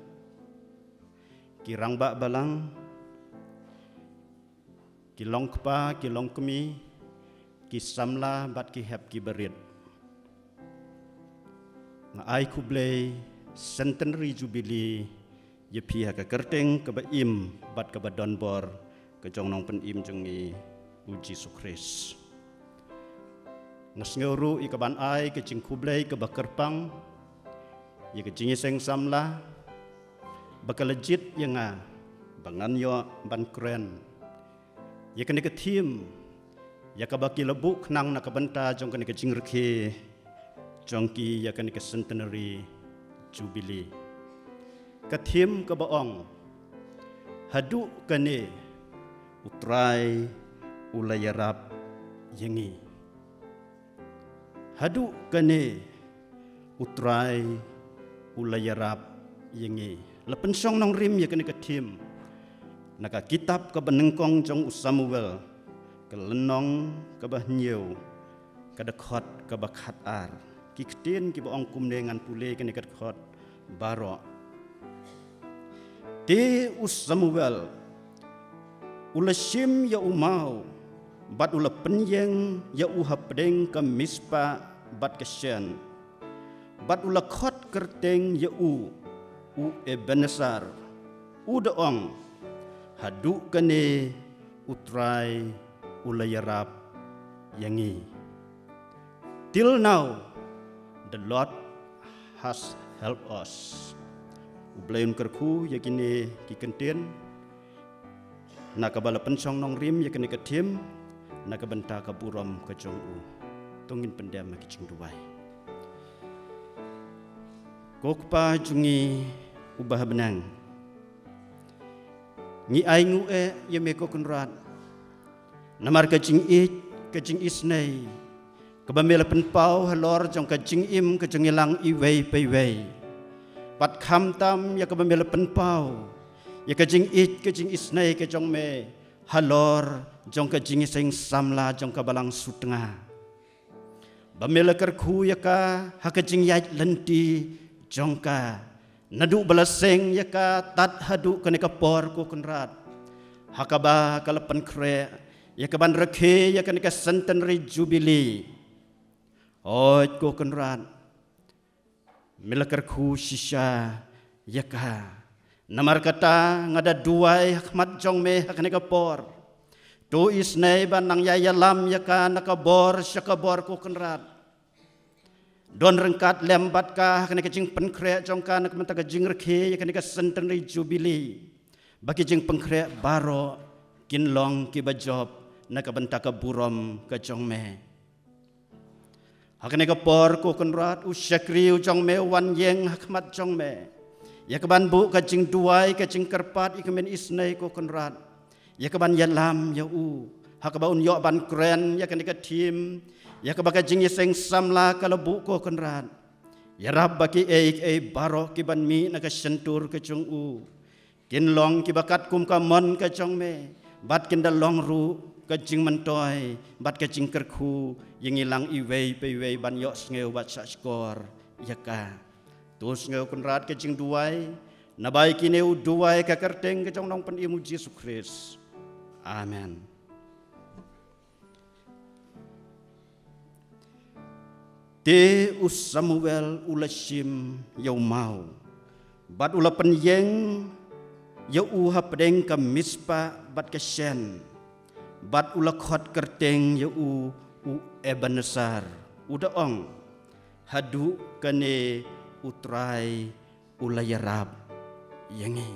ki rangbah balang, ki longkpa, ki longkmie, ki samla bad ki hep ki barit. Nga ai khublei Centenary Jubilee ïa phi ha ka kyrteng kaba im bad kaba donbor ka jong u Nongpynim jong ngi, U Jisu Khrist. Nga sngew ruh ïa ka ban ai ka jingkhublei kaba kyrpang ïa ka jingïaseng samla ba ka la jied ïa nga ba ngan ïoh ban kren ïa kane ka theme ïa kaba ki la buh khnang na ka bynta jong kane ka jingrkhie jong ki ïa kane ka centenary jubilee. Ka theme kaba ong, haduh kane U Trai u la ïarap ïa ngi. Haduh kane U Trai u la ïarap ïa ngi. La pynshong nongrim ïa kane ka theme na ka kitab kaba nyngkong jong u Samuel, ka lynnong kaba hynñiew, ka dkhot kaba khatar. Ki ktien kiba ong kumne, ngan pule kane ka dkhot baroh. Te u Samuel u la shim ïa u maw bad u la pynïeng ïa u hapdeng ka Mizpa bad ka Shen, bad u la khot kyrteng ïa u, u Ebenezer, u da ong, haduh kane U Trai u la ïarap ïa ngi. Till now the Lord has helped us. U Blei un kyrkhu ïa kine ki kyntien na kaba la pynshong nongrim ïa kane ka theme na ka bynta ka burom ka jong u. To ngin pyndem ha ka jingduwai. Ko Kpa jong ngi uba ha bneng, ngi ai nguh eh ïa me ko Kynrad namar ka jingïeit, ka jingisynei kaba me la pynpaw halor jong ka jingim ka jong ngi lang iwei pa iwei. Bad khamtam ïa kaba me la pynpaw ïa ka jingïeit, ka jingisynei ka jong me halor jong ka jingïaseng samla jong ka Balang Sutnga, ba me la kyrkhu ïa ka ha ka jingïaid lynti jong ka, naduh ba la seng ïa ka tad haduh kane ka por ko Kynrad, ha kaba ka la pynkhreh ïa ka ban rakhe ïa kane ka centenary jubilee. Hooid ko Kynrad, me la kyrkhu shisha ïa ka. Namar kata nga da duwai ha khmat jong me ha kane ka por, to isynei ban nang ïa ïalam ïa ka na ka bor sha ka bor ko Kynrad. Don ryngkat lem bad ka ha kane ka jingpynkhreh jong ka na ka bynta ka jingrakhe ïa kane ka centenary jubilee, ba ki jingpynkhreh baroh kin long kiba jop na ka bynta ka burom ka jong me. Ha kane ka por ko Kynrad, u shakri u jong me u wan ïeng ha khmat jong me ïa ka ban buh ka jingduwai, ka jingkyrpad ïa ka men isynei ko Kynrad, ïa ka ban ïalam ïa u ha kaba un ïoh ban kren ïa kane ka theme ïa kaba ka jingïaseng samla ka la buh ko Kynrad. Ïarap ba kiei kiei baroh ki ban mih na ka shyntur ka jong u kin long kiba katkum ka mon ka jong me, bad kin da long ruh ka jingmyntoi bad ka jingkyrkhu ïa ngi lang iwei pa iwei ban ïohsngew bad shahshkor ïa ka. To sngew Kynrad ka jingduwai, naba ïa kine u duwai ha ka kyrteng ka jong u Nongpynim u Jisu Khrist. Amen. Te u Samuel u la shim ïa u maw bad u la pynïeng ïa u hapdeng ka Mizpa bad ka Shen, bad u la khot kyrteng ïa u, u Ebenezer, u da ong, haduh kane U Trai u la ïarap ïa ngi.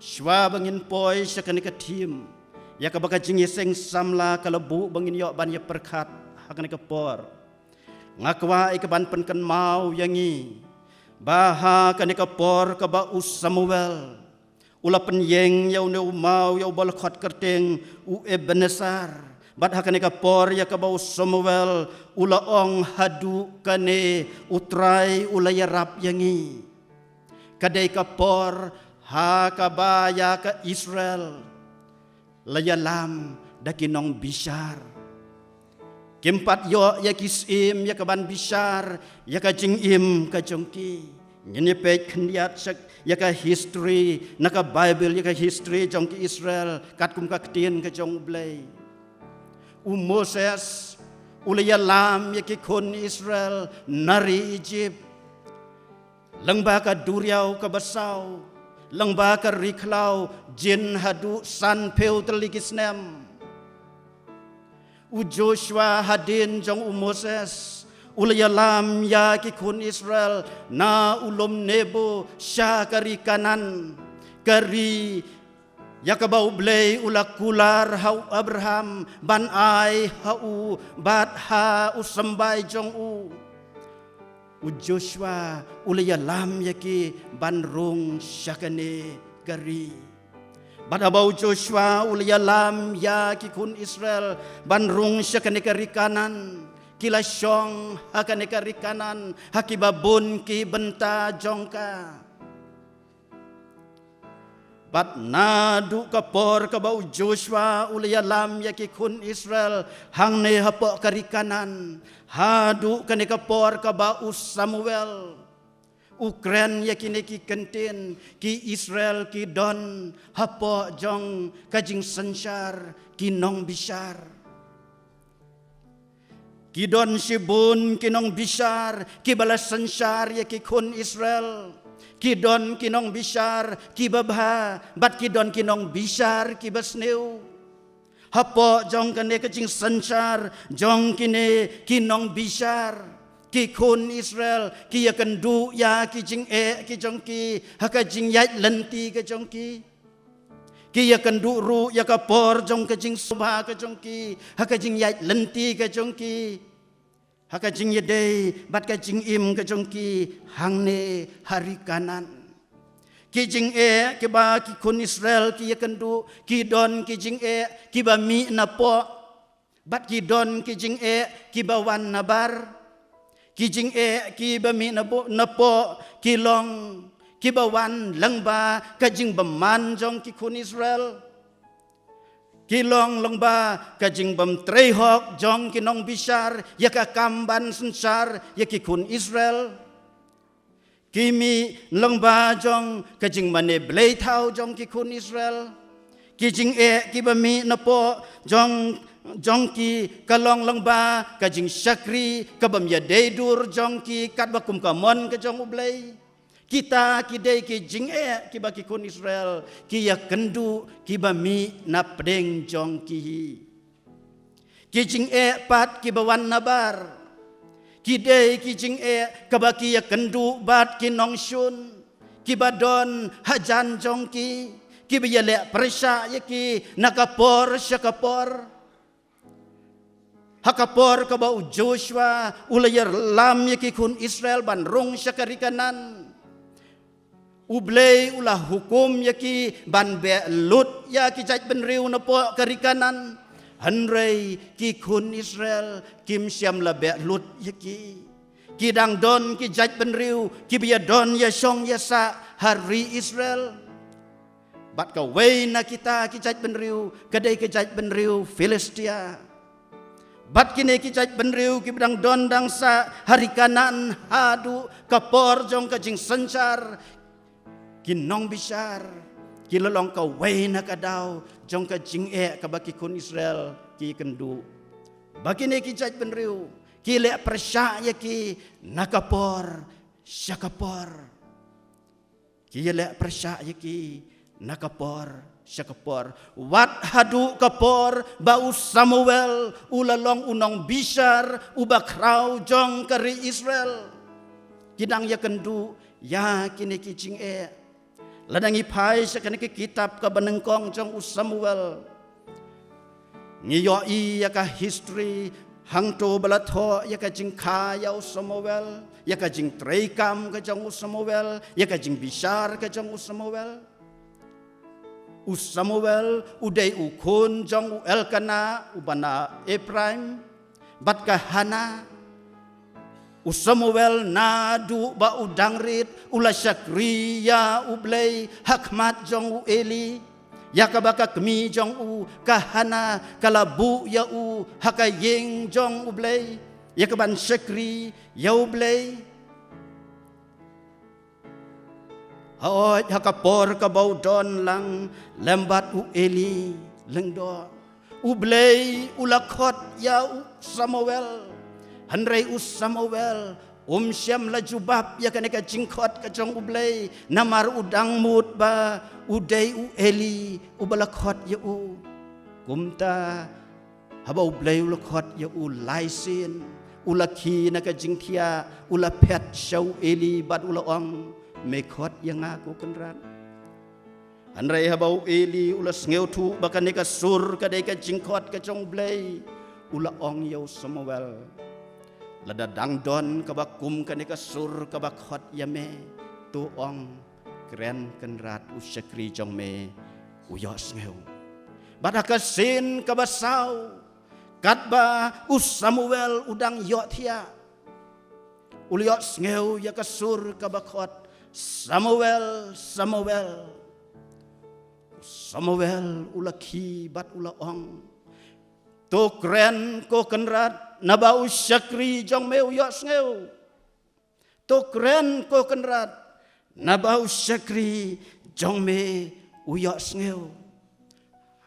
Shuwa ba ngin poi sha kane ka theme ïa kaba ka jingïaseng samla ka la buh ba ngin ïoh ban ïa pyrkhat ha kane ka por, nga kwah ïa ka ban pynkynmaw ïa ngi ba ha kane ka por kaba u Samuel u la pynïeng ïa une u maw ïa uba la khot kyrteng u Ebenezer, bad ha kane ka por ïa kaba u Samuel u la ong, haduh kane U Trai u la ïarap ïa ngi, ka dei ka por ha kaba ïa ka Israel la ïalam da ki nongbishar. Kim pat ïoh ïa ki syiem ïa ka ban bishar ïa ka jingim ka jong ki. Ngin ïa peit khyndiat sha ïa ka history na ka Baibl, ïa ka history jong ki Israel katkum ka ktien ka jong U Blei. U Moses u la ïalam ïa ki khun Israel na ri Ijipt, lyngba ka duriaw kaba saw, lyngba ka ri khlaw, jin haduh sanphew tylli ki snem. U Joshua hadien jong u Moses u la ïalam ïa ki khun Israel na u lum Nebo sha ka ri Kanaan, ka ri ïa kaba U Blei u la kular ha u Abraham ban ai ha u bad ha u symbai jong u. U Joshua u la ïalam ïa ki ban rung sha kane ka ri. Bad haba u Joshua u la ïalam ïa ki khun Israel ban rung sha kane ka ri Kanaan, ki la shong ha kane ka ri Kanaan ha kiba bun ki bynta jong ka. Bad naduh ka por kaba u Joshua u la ïalam ïa ki khun Israel hangne hapoh ka ri Kanaan, haduh kane ka por kaba u Samuel u kren ïa kine ki kyntien, ki Israel ki don hapoh jong ka jingsynshar ki nongbishar. Ki don shibun ki nongbishar kiba la synshar ïa ki khun Israel. Ki don ki nongbishar kiba bha bad ki don ki nongbishar kiba sniew. Hapoh jong kane ka jingsynshar jong kine ki nongbishar, ki khun Israel ki ïakynduh ïa ki jingeh ki jong ki ha ka jingïaid lynti ka jong ki. Ki ïakynduh ruh ïa ka por jong ka jingsngewbha ka jong ki ha ka jingïaid lynti ka jong ki, ha ka jingïadei bad ka jingim ka jong ki hangne ha ri Kanaan. Ki jingeh kiba ki khun Israel ki ïakynduh, ki don ki jingeh kiba mih napoh bad ki don ki jingeh kiba wan nabar. Ki jingeh kiba mih napoh ki long kiba wan lyngba ka jingbymman jong ki khun Israel. Ki long lyngba ka jingbymtrei hok jong ki nongbishar ïa ka kam ban synshar ïa ki khun Israel. Ki mih lyngba jong ka jingmane bleithaw jong ki khun Israel. Ki jingeh kiba mih napoh jong jong ki ka long lyngba ka jingshakri kabym ïadei dur jong ki katba kum ka mon ka jong U Blei. Kita ki dei ki jingeh kiba ki khun Israel ki ïakynduh kiba mih napdeng jong ki hi. Ki jingeh pat kiba wan nabar ki dei ki jingeh kaba ki ïakynduh bad ki nongshun kiba don hajan jong ki, kiba ïaleh pyrshah ïa ki na ka por sha ka por. Ha ka por kaba u Joshua u la ïalam ïa ki khun Israel ban rung sha ka ri Kanaan, U Blei u la hukum ïa ki ban beh lut ïa ki jaitbynriew napoh ka ri Kanaan. Hynrei ki khun Israel kim shym la beh lut ïa ki. Ki dang don ki jaitbynriew kiba ïadon ïashong ïasah ha ri Israel. Bad kawei na kita ki jaitbynriew ka dei ka jaitbynriew Philistia. Bad kine ki jaitbynriew kiba dang don dang sah ha ri Kanaan haduh ka por jong ka jingsynshar, ki nongbishar ki la long kawei na ka daw jong ka jingeh kaba ki khun Israel ki ïakynduh. Ba kine ki jaitbynriew ki leh pyrshah ïa ki na ka por sha ka por. Ki ïaleh pyrshah ïa ki na ka por sha ka por, wat haduh ka por ba u Samuel u la long u nongbishar uba khraw jong ka ri Israel. Ki dang ïakynduh ïa kine ki jingeh. Lada ngi phai sha kane ka kitab kaba nyngkong jong u Samuel, ngi ïohi ïa ka history hangto ba la thoh ïa ka jingkha ïa u Samuel, ïa ka jingtreikam ka jong u Samuel, ïa ka jingbishar ka jong u Samuel. U Samuel u dei u khun jong u Elkanah uba na Ephraim bad ka Hannah. U Samuel naduh ba u dang rit u la shakri ïa U Blei ha khmat jong u Eli. Ïa kaba ka kmie jong u ka Hannah ka la buh ïa u ha ka ïing jong U Blei ïa kaban shakri ïa U Blei. Hooid, ha ka por kaba u don lang lem bad u Eli lyngdoh, U Blei u la khot ïa u Samuel. Hynrei u Samuel um shym la jubab ïa kane ka jingkhot ka jong U Blei, namar u dang mut ba u dei u Eli uba la khot ïa u. Kumta Haba U Blei u la khot ïa u lai sien, u la khie na ka jingthiah, u la phet sha u Eli bad u la ong, me khot ïa nga ko Kynrad? Hynrei haba u Eli u la sngewthuh ba kane ka sur ka dei ka jingkhot ka jong U Blei, u la ong ïa u Samuel, lada dang don kaba kum kane ka sur kaba khot ïa me, to ong, kren Kynrad, u shakri jong me u ïohsngew. Bad ha ka sien kaba saw, katba u Samuel u dang ïohthiah, u la ïohsngew ïa ka sur kaba khot, Samuel, Samuel. Samuel u la khie bad u la ong, to kren ko Kynrad, naba u shakri jong me u ïohsngew. To kren ko Kynrad, naba u shakri jong me u ïohsngew.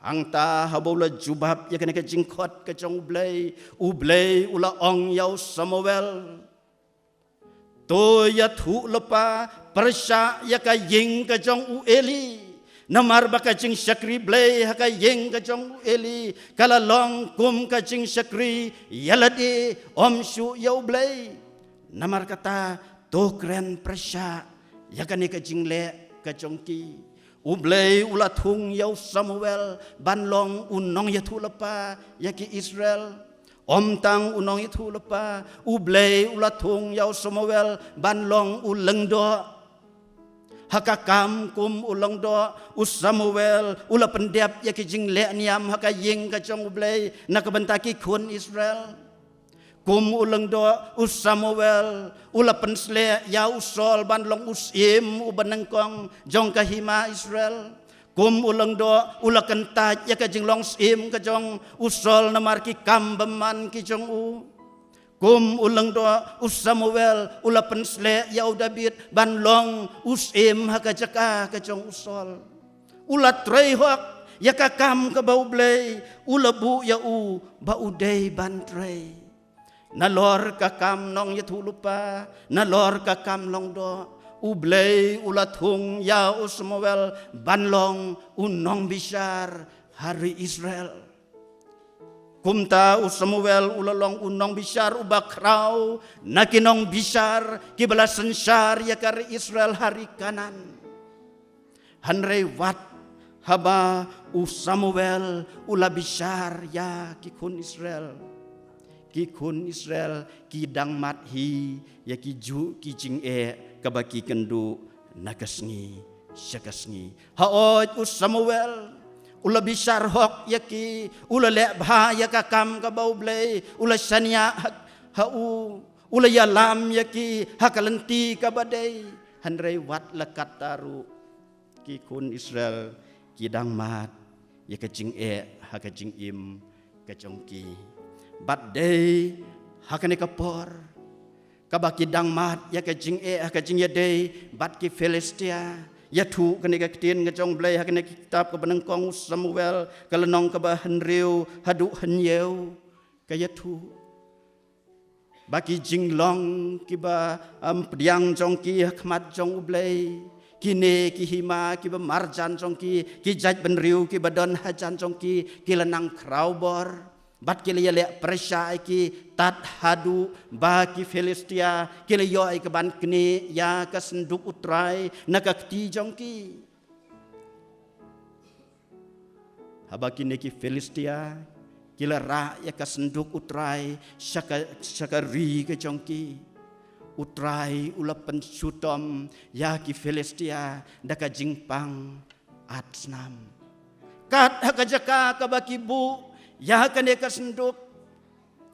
Hangta haba u la jubab ïa kane ka jingkhot ka jong U Blei, U Blei u la ong ïa u Samuel, to ïathuh lypa pyrshah ïa ka ïing ka jong u Eli. Namar ba ka jingshakri Blei ha ka ïing ka jong u Eli ka la long kum ka jingshakri ïa lade, ym shuh ïa U Blei. Namar kata, to kren pyrshah ïa kane ka jingleh ka jong ki. U Blei u la thung ïa u Samuel ban long u nongïathuhlypa ïa ki Israel. Ym tang u nongïathuhlypa, U Blei u la thung ïa u Samuel ban long u lyngdoh. Ha ka kam kum u lyngdoh, u Samuel u la pyndep ïa ki jingleh niam ha ka ïing ka jong U Blei na ka bynta ki khun Israel. Kum u lyngdoh, u Samuel u la pynsleh ïa u Saul ban long u syiem uba nyngkong jong ka hima Israel. Kum u lyngdoh, u la kyntait ïa ka jinglong syiem ka jong u Saul namar ki kam bymman ki jong u. Kum u lyngdoh, u Samuel u la pynsleh ïa u David ban long u syiem ha ka jaka ka jong u Saul. U la trei hok ïa ka kam kaba U Blei u la buh ïa u ba u dei ban trei. Nalor ka kam nongïathuhlypa, nalor ka kam lyngdoh, U Blei u la thung ïa u Samuel ban long u nongbishar ha ri Israel. Kumta u Samuel u la long u nongbishar uba khraw na ki nongbishar kiba la synshar ïa ka ri Israel ha ri Kanaan. Hynrei wat haba u Samuel u la bishar ïa ki khun Israel, ki khun Israel ki dang mad hi ïa ki ju ki jingeh kaba ki kynduh na ka sngi sha ka sngi. Hooid, u Samuel u la bishar hok ïa ki, u la leh bha ïa ka kam kaba U Blei u la shaniah ha, ha u, u la ïalam ïa ki ha ka lynti kaba dei. Hynrei wat la katta ruh ki khun Israel ki dang mad ïa ka jingeh ha ka jingim ka jong ki. Bad dei ha kane ka por kaba ki dang mad ïa ka jingeh ha ka jingïadei bad ki Philistia. Ïathuh kane ka ktien ka jong U Blei ha kane ka kitab kaba nyngkong u Samuel, ka lynnong kaba hynriew haduh hynñiew. Ka ïathuh ba ki jinglong kiba, em, pdiang jong ki ha khmat jong U Blei, kine ki hima kiba marjan jong ki, ki jaitbynriew kiba don hajan jong ki, ki la nang khraw bor. Bad ki la ïaleh pyrshah ïa ki tad haduh ba ki Philistia ki la ïoh ïa ka ban knieh ïa ka synduk U Trai na ka kti jong ki. Haba kine ki Philistia ki la rah ïa ka synduk U Trai sha ka, sha ka ri ka jong ki, U Trai u la pynshitom ïa ki Philistia da ka jingpang at snam. Kat ha ka jaka kaba ki buh ïa kane ka synduk,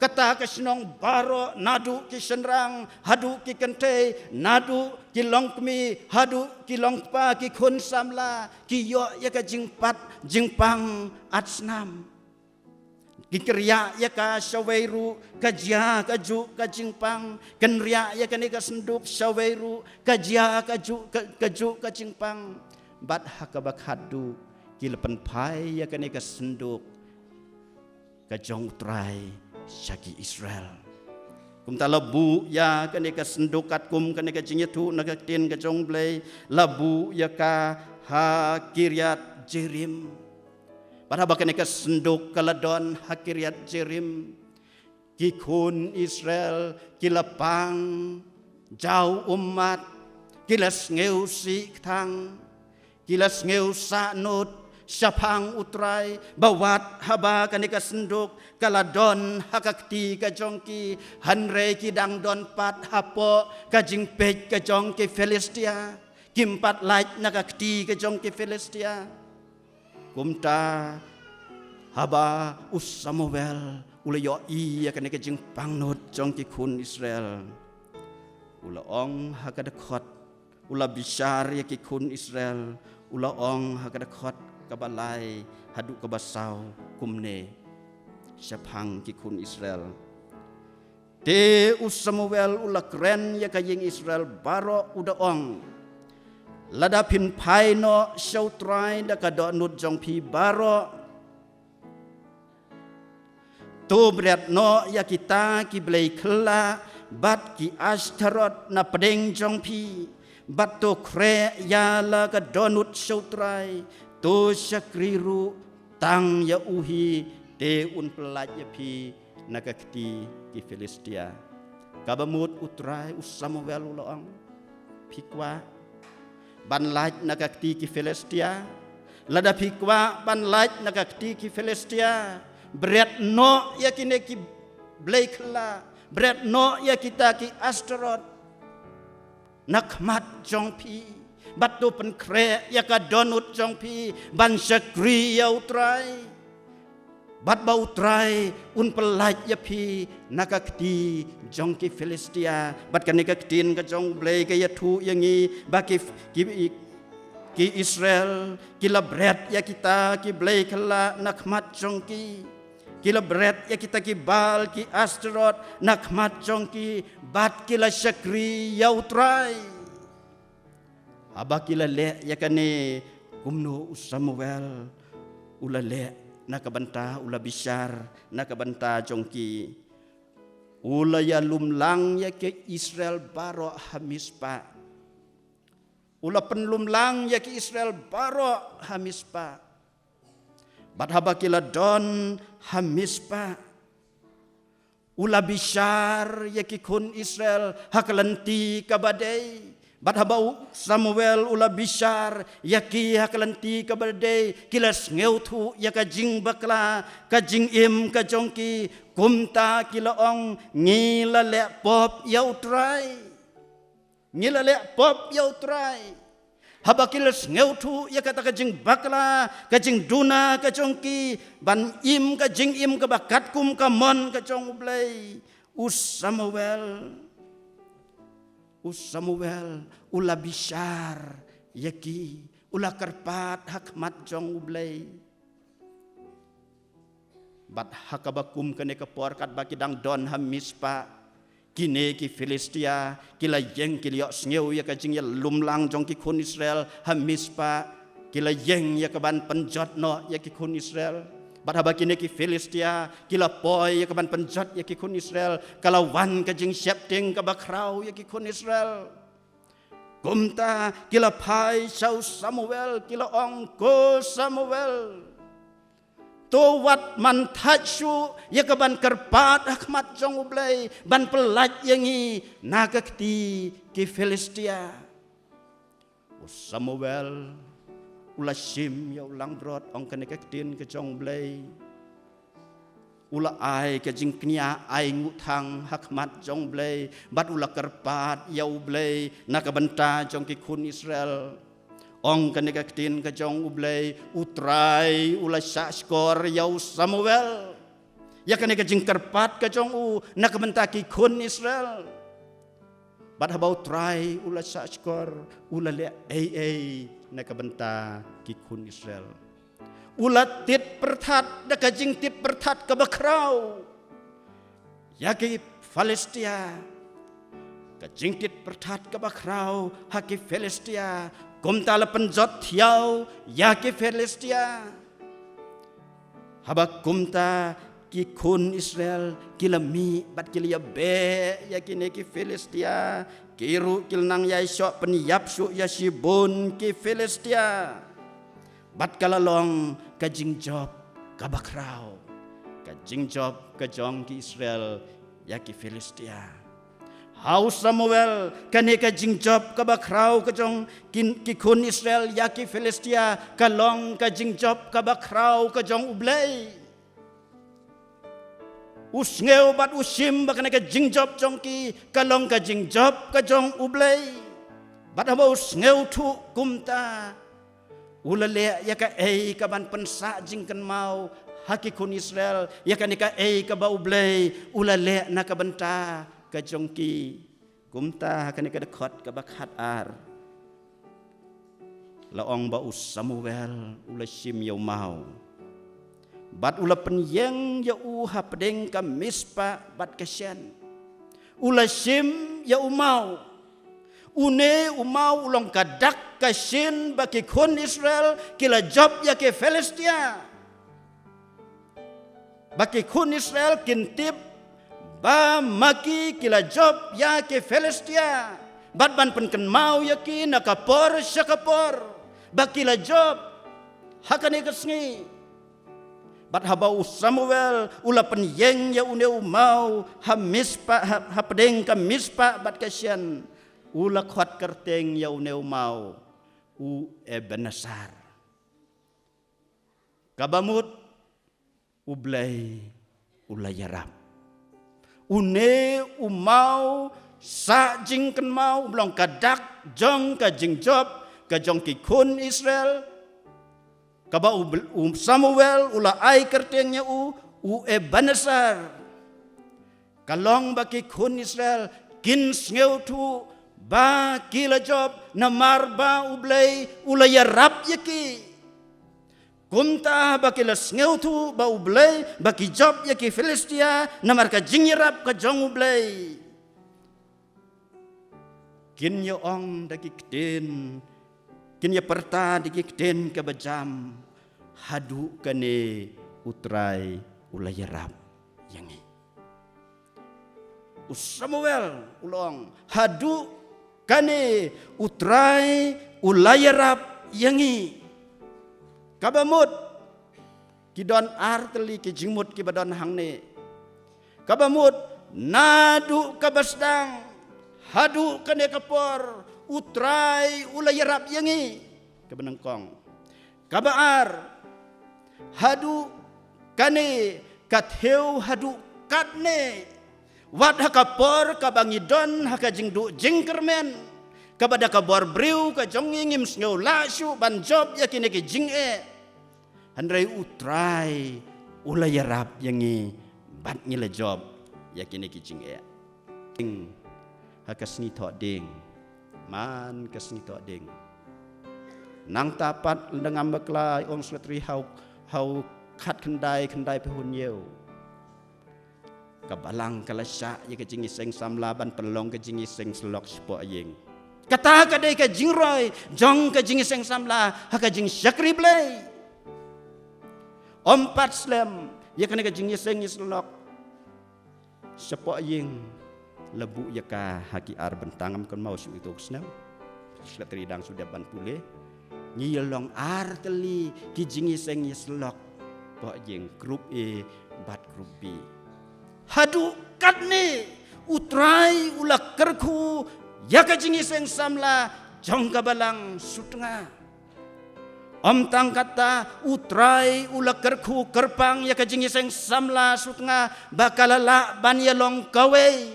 kata ka shnong baroh, naduh ki shynrang haduh ki kynthei, naduh ki longkmie haduh ki longkpa, ki khun samla, ki ïoh ïa ka jingpat jingpang at snam. Ki kynriah ïa ka shawei ruh ka jia kajuh ka jingpang, kynriah ïa kane ka synduk shawei ruh ka jia kajuh ka, kajuh ka jingpang. Bad ha kaba khatduh ki la pynphai ïa kane ka synduk ka jong U Trai sha ki Israel. Kumta la buh ïa kane ka synduk katkum kane ka jingïathuh na ka ktien ka jong U Blei, la buh ïa ka ha Kiriat Jearim. Bad haba kane ka synduk ka la don ha Kiriat Jearim, ki khun Israel ki la pang jaw ummat, ki la sngewsih kthang, ki la sngewsahnud shaphang U Trai, ba wat haba kane ka synduk ka la don ha ka kti ka jong ki, hynrei ki dang don pat hapoh ka jingpeit ka jong ki Philistia, kim pat lait na ka kti ka jong ki Philistia. Kumta, haba u Samuel u la ïohi ïa kane ka jingpangnud jong ki khun Israel, u la ong ha ka dkhot, u la bishar ïa ki khun Israel, u la ong ha ka dkhot kaba lai haduh kaba saw kumne shaphang ki khun Israel. Te u Samuel u la kren ïa ka ïing Israel baroh, u da ong, lada phin phai noh sha U Trai da ka dohnud jong phi baroh, to bret noh ïa kita ki blei khyllah bad ki Ashtaroth na pdeng jong phi, bad to khreh ïa la ka dohnud sha U Trai, to shakri ruh tang ïa u hi, te un pyllait ïa phi na ka kti ki Philistia. Kaba mut U Trai, u Samuel u la ong, phi kwah ban lait na ka kti ki Philistia? Lada phi kwah ban lait na ka kti ki Philistia, bret noh ïa kine ki blei khyllah, bret noh ïa kita ki Ashtaroth na khmat jong phi, bad to pynkhreh ïa ka dohnud jong phi ban shakri ïa U Trai, bad ba U Trai un pyllait ïa phi na ka kti jong ki Philistia. Bad kane ka ktien ka jong U Blei ka ïathuh ïa ngi ba ki, ki, ki Israel ki la bret ïa kita ki blei khyllah na khmat jong ki, ki la bret ïa kita ki Baal ki Ashtaroth na khmat jong ki, bad ki la shakri ïa U Trai. Haba ki la leh ïa kane, kumno u Samuel u la leh na ka bynta, u la bishar na ka bynta jong ki? U la ïalum lang ïa ki Israel baroh ha Mizpah. U la pynlum lang ïa ki Israel baroh ha Mizpah. Bad haba ki la don ha Mizpah, u la bishar ïa ki khun Israel ha ka lynti kaba dei. Bad haba u Samuel u la bishar ïa ki ha ka lynti kaba dei, ki la sngewthuh ïa ka jingbakla, ka jingim ka jong ki. Kumta ki la ong, ngi la leh pop ïa U Trai. Ngi la leh pop ïa U Trai. Haba ki la sngewthuh ïa kata ka jingbakla, ka jingduna ka jong ki ban im ka jingim kaba katkum ka mon ka jong U Blei, u Samuel, u Samuel u la bishar ïa ki, u la kyrpad ha khmat jong U Blei. Bad ha kaba kum kane ka por, katba ki dang don ha Mizpah, kine ki Philistia ki la ïeng, ki la ïohsngew ïa ka jingïalum lang jong ki khun Israel ha Mizpah. Ki la ïeng ïa ka ban pynjot noh ïa ki khun Israel. Bad haba kine ki Philistia ki la poi ïa ka ban pynjot ïa ki khun Israel, ka la wan ka jingsheptieng kaba khraw ïa ki khun Israel. Kumta ki la phai sha u Samuel, ki la ong, ko Samuel, to wat man thait shuh ïa ka ban kyrpad ha khmat jong U Blei ban pyllait ïa ngi na ka kti ki Philistia. U Samuel u la shim ïa u langbrot, ong kane ka ktien ka jong U Blei. U la ai ka jingkñia ainguh thang ha khmat jong U Blei, bad u la kyrpad ïa U Blei na ka bynta jong ki khun Israel. Ong kane ka ktien ka jong U Blei, U Trai u la shahshkor ïa u Samuel ïa kane ka jingkyrpad ka jong u na ka bynta ki khun Israel. Bad haba U Trai u la shahshkor, u la leh ei ei na ka bynta ki khun Israel. U la tied pyrthat da ka jingtied pyrthat kaba khraw ïa ki Philistia. Ka jingtied pyrthat kaba khraw ha ki Philistia, kumta la pynjot thiaw ïa ki Philistia. Haba kumta ki khun Israel ki la mih bad ki la ïabeh ïa kine ki Philistia, ki ruh ki la nang ïai shoh pynïap shuh ïa shibun ki Philistia. Bad ka la long ka jingjop kaba khraw, ka jingjop ka jong ki Israel ïa ki Philistia. Ha u Samuel, kane ka jingjop kaba khraw ka jong ki, ki khun Israel ïa ki Philistia, ka long ka jingjop kaba khraw ka jong U Blei. U sngew bad u shim ba kane ka jingjop jong ki ka long ka jingjop ka jong U Blei. Bad haba u sngewthuh kumta, u la leh ïa kaei kaban pynsah jingkynmaw ha ki khun Israel ïa kane kaei kaba U Blei u la leh na ka bynta ka jong ki. Kumta ha kane ka dkhot kaba khat ar, la ong ba u Samuel u la shim ïa u maw, bad u la pynïeng ïa u hapdeng ka Mizpah bad ka Shen. U la shim ïa u maw. Une u maw u long ka dak ka shin ba ki khun Israel ki la jop ïa ki Philistia. Ba ki khun Israel kin tip ba ma ki ki la jop ïa ki Philistia, bad ban pynkynmaw ïa ki na ka por sha ka por ba ki la jop ha kane ka sngi. Bad haba u Samuel u la pynïeng ïa une u maw ha Mizpah, ha, hapdeng ka Mizpah bad ka Shen, u la khot kyrteng ïa une u maw, u Ebenezer. Kaba mut, U Blei u la ïarap. Une u maw sah jingkynmaw u long ka dak jong ka jingjop ka jong ki khun Israel. Kaba u Bl-, u Samuel u la ai kyrteng ïa u, u Ebenezer. Ka long ba ki khun Israel kin sngewthuh ba ki la jop namar ba U Blei u la ïarap ïa ki. Kumta ba ki la sngewthuh ba U Blei, ba ki jop ïa ki Philistia namar ka jingïarap ka jong U Blei. Kin ïa ong da ki ktien, kin ïa pyrta da ki ktien kaba jam, haduh kane U Trai u la ïarap ïa ngi. U Samuel u la ong, haduh kane U Trai u la ïarap ïa ngi. Kaba mut, ki don ar tylli ki jingmut kiba don hangne. Kaba mut, naduh kaba sdang haduh kane ka por, U Trai u la ïarap ïa ngi. Kaba nyngkong. Kaba ar, haduh kane ka thew haduh katne. Wat ha ka por kaba ngi don ha ka jingduh jingkyrmen, kaba da ka bor briew ka jong ngi ngim sngew lah shuh ban jop ïa kine ki jingeh. Hynrei U Trai u la ïarap ïa ngi bad ngi la jop ïa kine ki jingeh. Ha ka sngi Thohdieng, man ka sngi Thohdieng, nangta pat lada ngam bakla, ong Secretary, ha u, ha u khatkhyndai, khyndai phew hynñiew, ka Balang ka la shah ïa ka jingïaseng samla ban pynlong ka jingïaseng syllok shapoh ïing. Kata ka dei ka jingroi jong ka jingïaseng samla ha ka jingshakri Blei. Ym pat slem ïa kane ka jingïaseng ïa syllok shapoh ïing, la buh ïa ka ha ki ar bynta, ngam kynmaw shuh ito u snem. Secretary dang shu dep ban pule. Ngi ïa long ar tylli ki jingïaseng ïa syllok poh ïing, group A bad group B. Haduh katne U Trai u la kyrkhu ïa ka jingïaseng samla jong ka Balang Sutnga. Ym tang kata, U Trai u la kyrkhu kyrpang ïa ka jingïaseng samla Sutnga ba ka la lah ban ïalong kawei.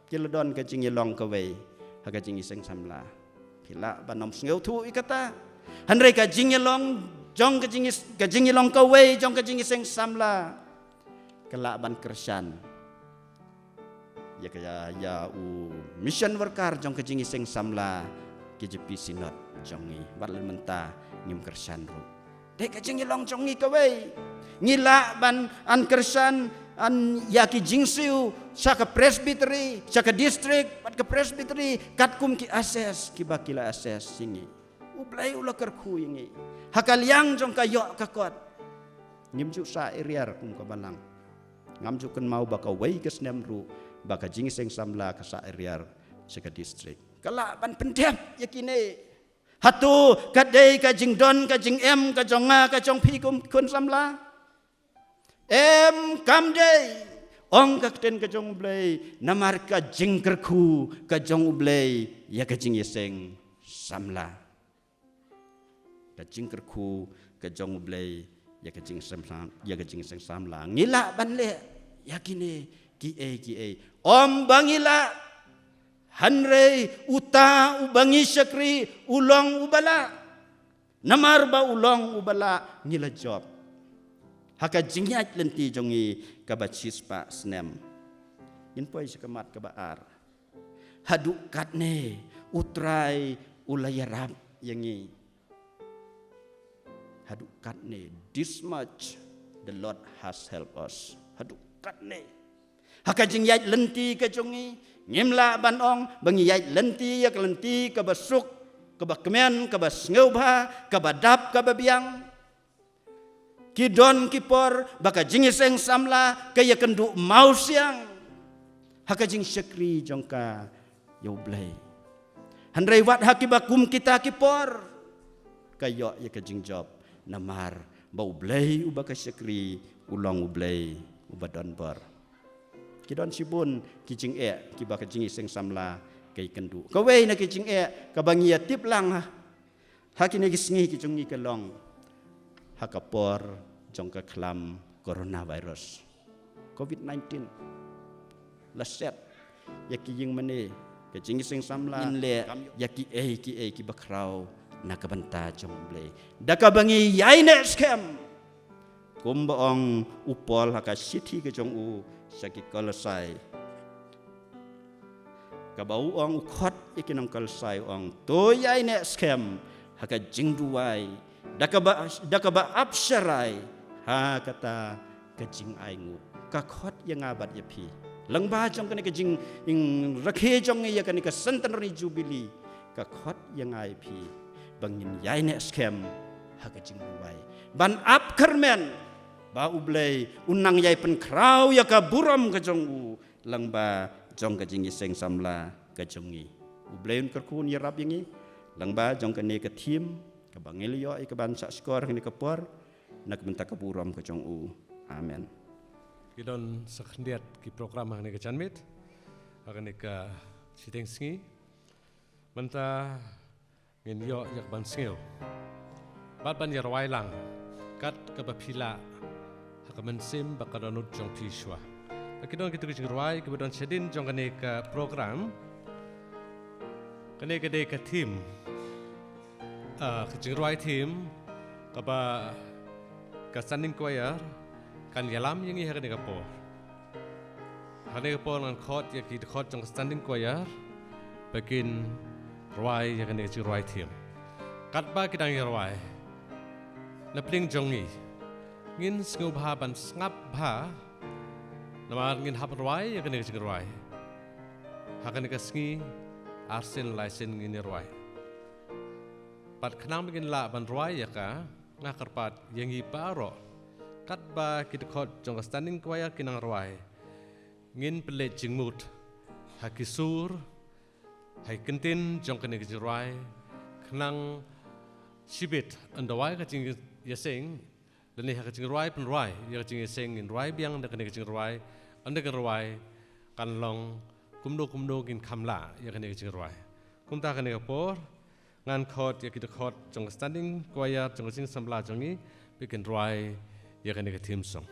Ki la don ka jingïalong kawei ha ka jingïaseng samla. Ki lah ban ym sngewthuh ïa kata. Hynrei ka jingïalong jong ka jingïas-, ka jingïalong kawei jong ka jingïaseng samla ka lah ban kyrshan ïa ka, ïa, ïa u mission worker jong ka jingïaseng samla K J P Synod jong ngi. Bad lada mynta ngim kyrshan ruh, dei ka jingïalong jong ngi kawei. Ngi lah ban, an kyrshan, an ïa ki jingsiew sha ka presbytery, sha ka district bad ka presbytery, katkum ki assess kiba ki la assess ïa ngi. U Blei u la kyrkhu ïa ngi ha ka liang jong ka ïoh ka kot. Ngim ju sah eriar kum ka Balang. Ngam ju kynmaw ba kawei ka snem ruh ba ka jingïaseng samla ka sah eriar sha ka district. Ka lah ban pyndep ïa kine. Hato ka dei ka jingdon ka jingem ka jong nga ka jong phi kum khun samla? Em, kam dei, ong ka ktien ka jong U Blei, namar ka jingkyrkhu ka jong U Blei ïa ka jingïaseng samla. Ka jingkyrkhu ka jong U Blei ïa ka jingseng, ïa ka jingseng samla. Ngi lah ban leh ïa kine kiei kiei? Ym ba ngi lah. Hynrei uta uba ngi shakri u long uba lah. Namar ba u long uba lah ngi la jop. Ha ka jingïaid lynti jong ngi kaba shispah snem. Ngin poi sha ka mat kaba ar. Haduh katne U Trai u la ïarap ïa ngi. Haduh katne, this much the Lord has helped us. Haduh katne. Ha ka jingïaid lynti ka jong ngi, ngim lah ban ong ba ngi ïaid lynti ïa ka lynti kaba suk, kaba kmen, kaba sngewbha, kaba dap, kaba biang. Ki don ki por ba ka jingïaseng samla ka ïakynduh mawsiang ha ka jingshakri jong ka ïa U Blei. Hynrei wat ha kiba kum kita ki por, ka ïoh ïa ka jingjop, namar ba U Blei uba ka shakri u long U Blei uba don bor. Ki don shibun ki jingeh kiba ka jingïaseng samla ka ïakynduh. Kawei na ki jingeh kaba ngi ïatip lang ha ha kine ki sngi ki jong ngi ka long ha ka por jong ka khlam coronavirus, covid nineteen. La set ïa ki ïing mane, ka jingïaseng samla, ngin leh ïa kiei kiei kiba khraw na ka bynta jong U Blei, da kaba ngi ïaineh skhem. Kumba ong u Paul ha ka shithi ka jong u sha ki Kolosai, kaba u ong, u khot ïa ki nong Kolosai, u ong, to ïaineh skhem ha ka jingduwai, da kaba, da kaba ap sharai ha kata ka jingainguh. Ka khot ïa nga bad ïa phi, lyngba jong kane ka jingrakhe jong ngi ïa kane ka Centenary Jubilee, ka khot ïa nga ïa phi ba ngin ïaineh skhem ha ka jingduwai, ban ap kyrmen ba U Blei un nang ïai pynkhraw ïa ka burom ka jong u lyngba jong ka jingïaseng samla ka jong ngi. U Blei un kyrkhu, un ïarap ïa ngi lyngba jong kane ka theme kaba ngi la ïoh ïa ka ban shah shkor ha kane ka por, na ka bynta ka burom ka jong u. Amen. Ki don sa khyndiat ki program ha kane ka janmiet, ha kane ka shiteng sngi. Mynta ngin ïoh ïa ka ban sngew bad ban ïa rwai lang kat kaba phi lah ha ka mynsiem bad ka dohnud jong phi shuwa. Ba ki don kito ki jingrwai kiba don shadien jong kane ka program. Kane ka dei ka theme, ah, ka jingrwai theme kaba ka Standing Choir kan ïalam ïa ngi ha kane ka por. Ha kane ka por ngan khot ïa ki dkhot jong ka Standing Choir ba kin rwai ïa kane ka jingrwai theme. Katba ki dang ïa rwai, na pdeng jong ngi, ngin sngewbha ban sngap bha, namar ngin hap rwai ïa kane ka jingrwai ha kane ka sngi. Arsien laisien ngin ïa rwai. Bad khnang ba ngin lah ban rwai ïa ka, nga kyrpad ïa ngi baroh, katba ki dkhot jong ka Standing Choir ki nang rwai, ngin pynleit jingmut ha ki sur, ha ki kyntien jong kane ka jingrwai, khnang shibit ynda wai ka jingïaseng, lane ha ka jingrwai pynrwai ïa ka jingïaseng, ngin rwai biang da kane ka jingrwai. Ynda kan rwai, kan long kumno kumno ngin kham lah ïa kane ka jingrwai. Kumta kane ka por ngan khot ïa ki dkhot jong ka Standing Choir jong ka jingsamla jong ngi ba kin rwai ïa kane ka theme song.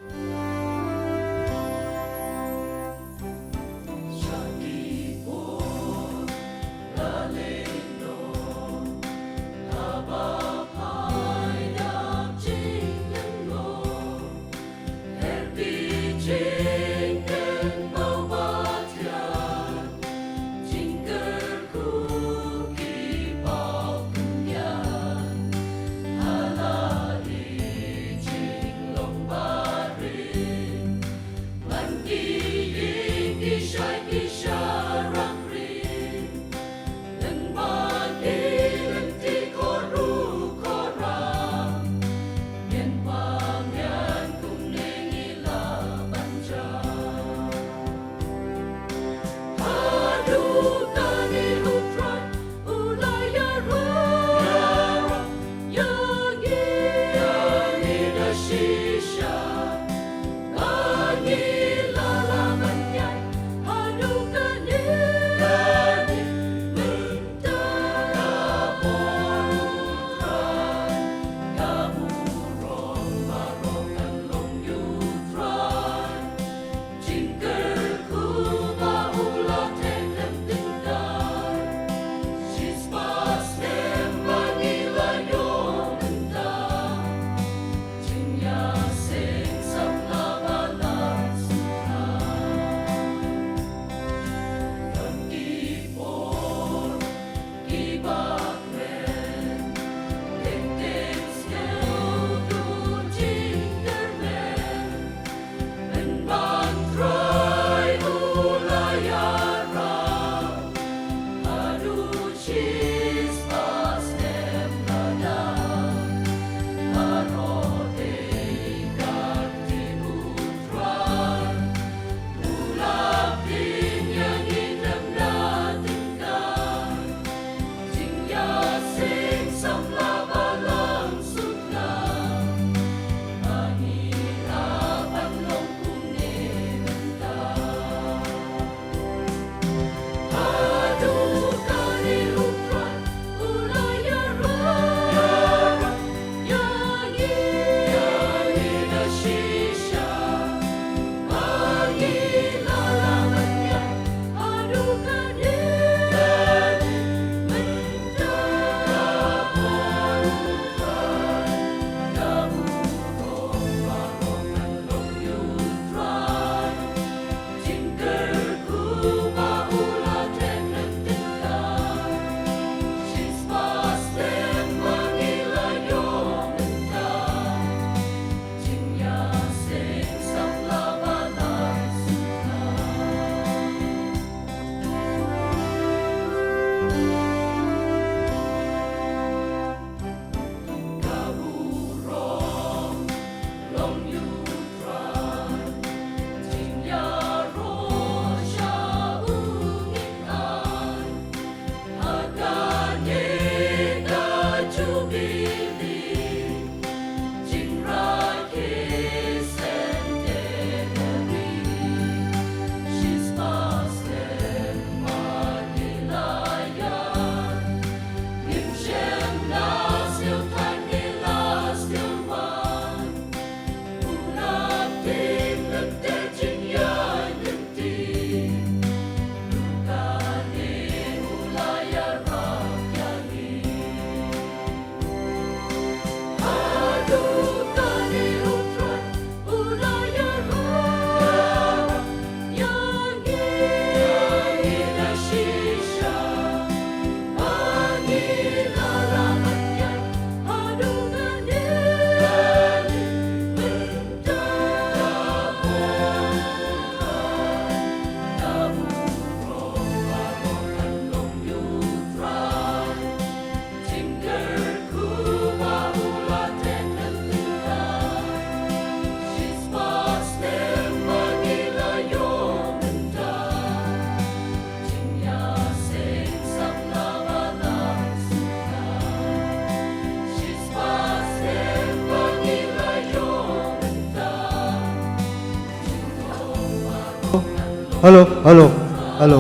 Hello, hello, hello,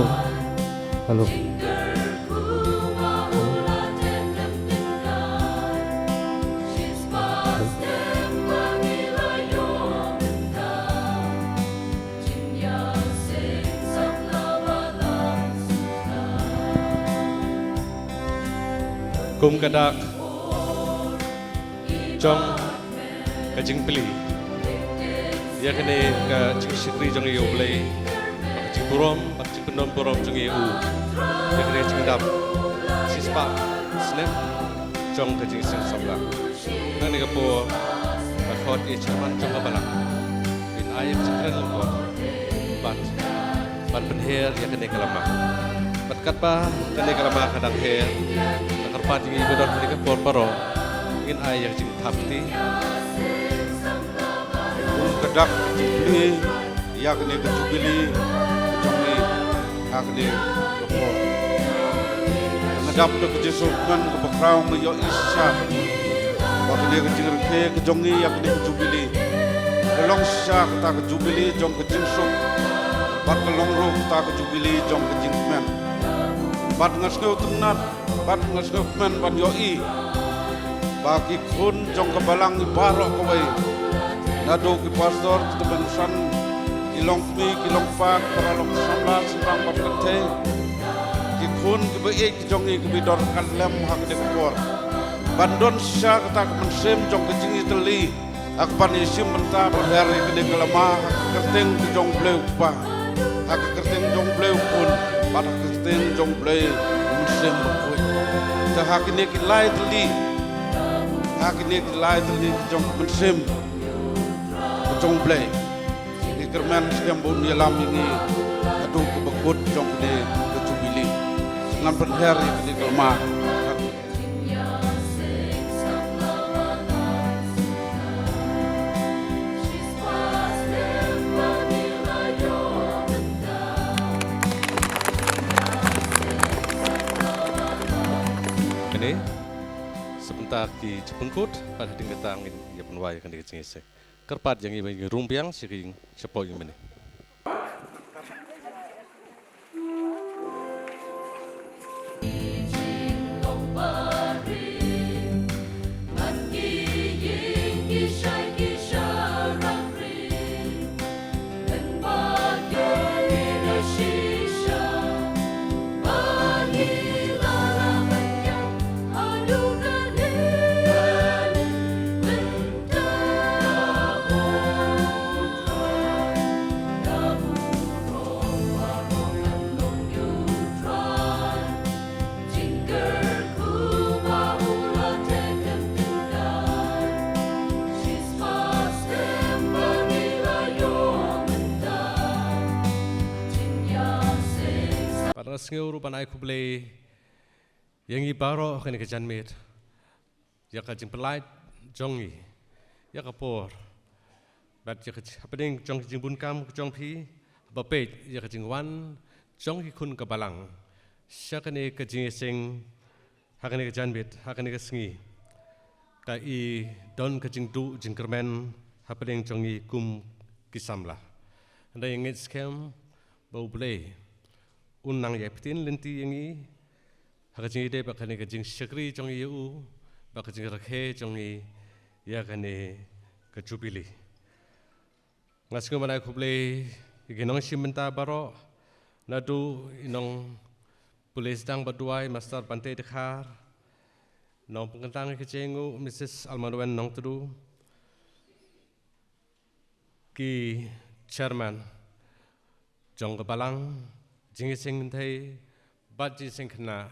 hello. Kum ka dak jong ka jingplie ïa kane ka jingshakri jong ngi ïa U Blei, ka jingburom, ka jingpyndonkam burom jong ngi ïa u ïa kane ka jingdap shispah snem jong ka Jingïaseng Samla. Kane ka por ka khot ïa i chairman jong ka balang, in ai ïa ka jingkren lyngkot bad ban pynher ïa kane ka lama. Bad katba kane ka lama ka dang her, nga kyrpad ïa ngi ba don ha kane ka por baroh ngin ai ïa ka jingthap kti. Kum ka dak jingplie ïa kane ka jubili ka jong ngi ha kane ka por. Nga dap da ka jingsngewkmen kaba khraw, nga ïohi shisha ba kane ka jingrakhe ka jong ngi ïa kane ka jubili ka long shisha kata ka jubili jong ka jingsuk, bad ka long ruh kata ka jubili jong ka jingkmen. Bad nga sngewtynnat, bad nga sngewkmen ban ïohi ba ki khun jong ka balang baroh kawei, naduh ki pastor, ki tymmen basan, ki longkmie, ki longkpa, ki paralok samla, synran bad kynthei, ki khun kiba ïeit ki jong ngi kiba don ryngkat lem ha kane ka por, ban don shisha kata ka mynsiem jong ka jingïatylli ha ka ban ïashim bynta ban pynher ïa kane ka lama ha ka kyrteng ka jong U Blei U Kpa, ha ka kyrteng jong U Blei U Khun, bad ha ka kyrteng jong U Blei U Mynsiem Bakhuid. Te ha kine ki lai tylli, ha kine ki lai tylli ki jong ka mynsiem ka jong U Blei, ngi kyrmen skhem ba un ïalam ïa ngi haduh kaba kut jong kane ka jubili. Ngan pynher ïa kane ka lama. Kane sa bynta ki jingpynkut, bad hadien kata ngin ïa pynwai kane ka jingïaseng. Kyrpad ïa ngi ba ngin rung biang sha ki ïing shapoh ïing mynne. Bad nga sngew ruh ban ai khublei ïa ngi baroh ha kane ka janmiet, ïa ka jingpynlait jong ngi ïa ka por, bad ïa ka hapdeng jong ka jingbun kam ka jong phi, haba peit ïa ka jingwan jong ki khun ka balang sha kane ka jingïaseng ha kane ka janmiet, ha kane ka sngi, ka i don ka jingduh jingkyrmen hapdeng jong ngi kum ki samla. Hynrei ngeit skhem ba U Blei un nang ïai btin lynti ïa ngi ha ka jingïadei bad kane ka jingshakri jong ngi ïa u, bad ka jingrakhe jong ngi ïa kane ka jubili. Nga sngew ban ai khublei ïa ki nongshim bynta baroh, naduh i nongpule sdang bad duwai Master Bante Dkhar, nongpynkyntang ïa ka jingïaseng Missus Almanwen Nongtdu, ki chairman jong ka balang, jingïaseng kynthei bad jingïaseng khynnah,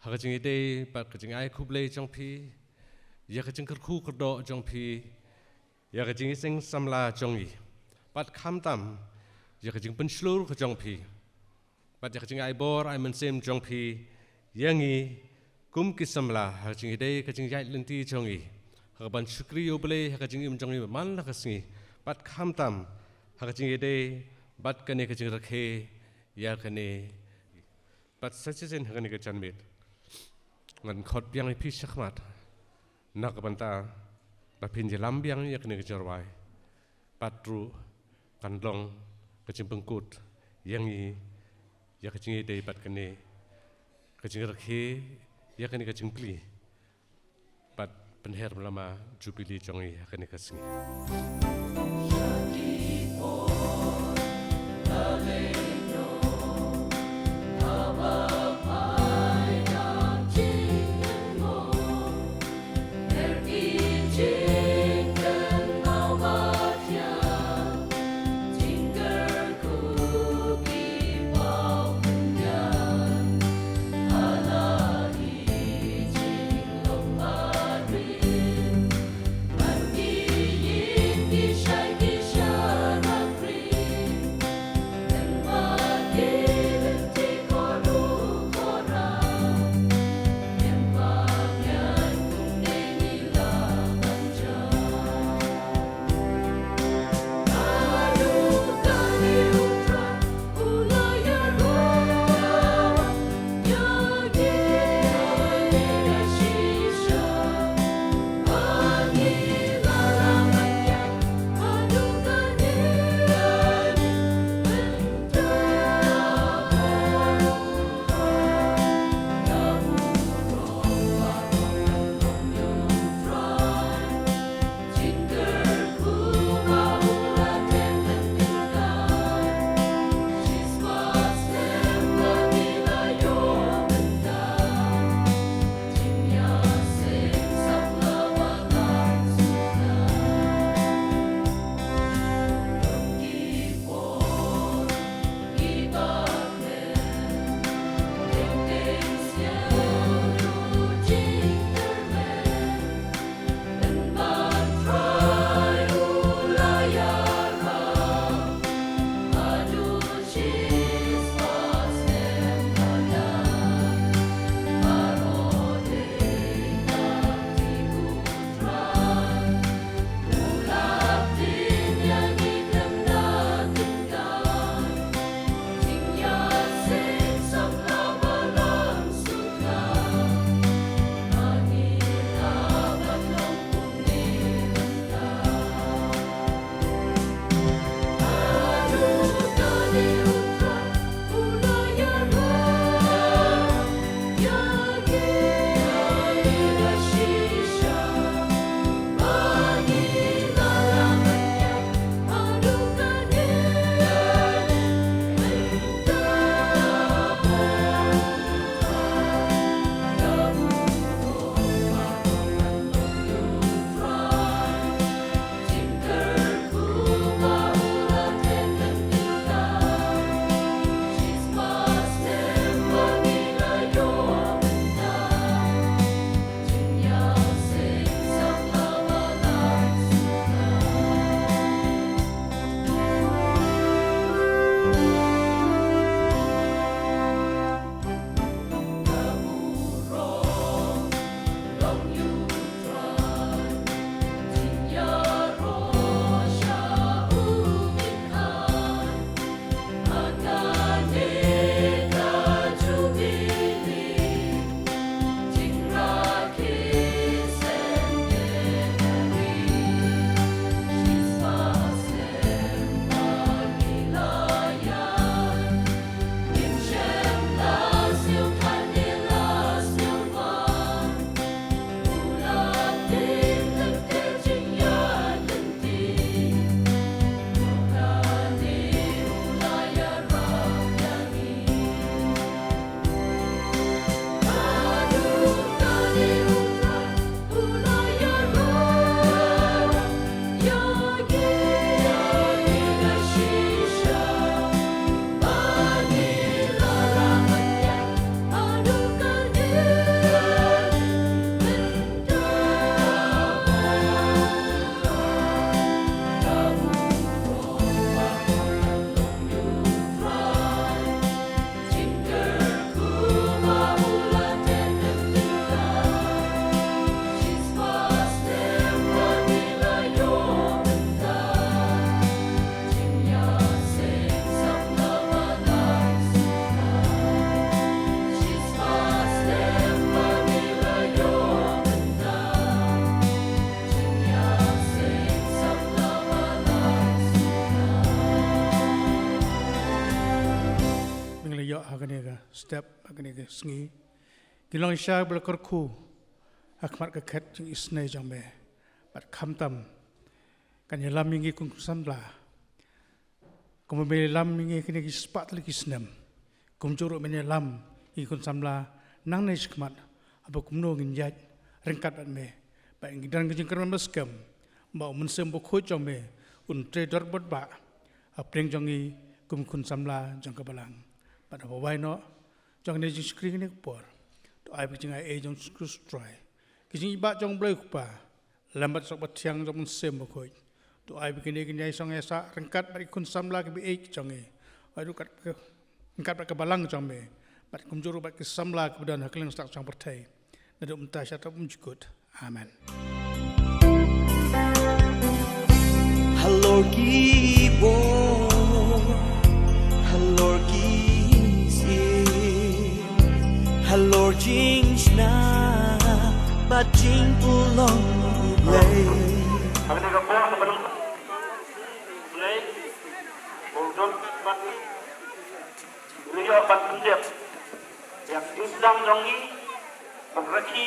ha ka jingïadei bad ka jingai khublei jong phi ïa ka jingkyrkhu kyrdoh jong phi ïa ka jingïaseng samla jong ngi, bad khamtam ïa ka jingpynshlur ka jong phi, bad ïa ka jingai bor ai mynsiem jong phi ïa ngi kum ki samla ha ka jingïadei ka jingïaid lynti jong ngi, ha ka ban shakri ïa U Blei ha ka jingim jong ngi man la ka sngi, bad khamtam ha ka jingïadei bad kane ka jingrakhe ïa kane. Bad sa shisien ha kane ka janmiet ngan khot biang ïa phi shakhmat na ka bynta ba phin ïalam biang ïa kane ka jingrwai, bad ruh kan long ka jingpynkut ïa ngi, ïa ka jingïadei bad kane ka jingrakhe, ïa kane ka jingplie bad pynher lama Jubili jong ngi ha kane ka sngi. step ha kane ka sngi. Ki long shisha ba la kyrkhu ha khmat ka khet jingisynei jong me. Bad khamtam kan ïalam ïa ngi kum ki khun samla. Kumba me ïalam ïa ngi kine ki spah tylli ki snem, kumjuh ruh men ïalam ïa ngi khun samla nangne shakhmat, haba kumno ngin ïaid ryngkat bad me. Bad ngi don ka jingkyrmen ba skhem ba U Mynsiem Bakhuid jong me un trei dor bad bah hapdeng jong ngi kum ki khun samla jong ka balang. Bad haba wai noh jong kane jingshakri kane ka por, to ai ba ka jingai ei jong U Jisu Khrist, ka jingïeit jong U Blei U Kpa, lem bad suk ba thiang jong U Mynsiem Bakhuid, to ai ba kine kin ïai song ïai sah ryngkat bad ki khun samla kiba ïeit jong ngi, ai ruh kat ka, ryngkat bad ka balang jong me, bad kumjuh ruh bad ki samla kiba don ha kylleng stak jong pyrthei, naduh mynta sha ta um jukut. Amen. Halor ki bor, halor ki sih, halor jingshna bad jingpulong U Blei. Kane ka por ka ban Blei, bor don bad Ngi ïoh ban pyndep ïa ka jingsdang jong ngi, ban rakhe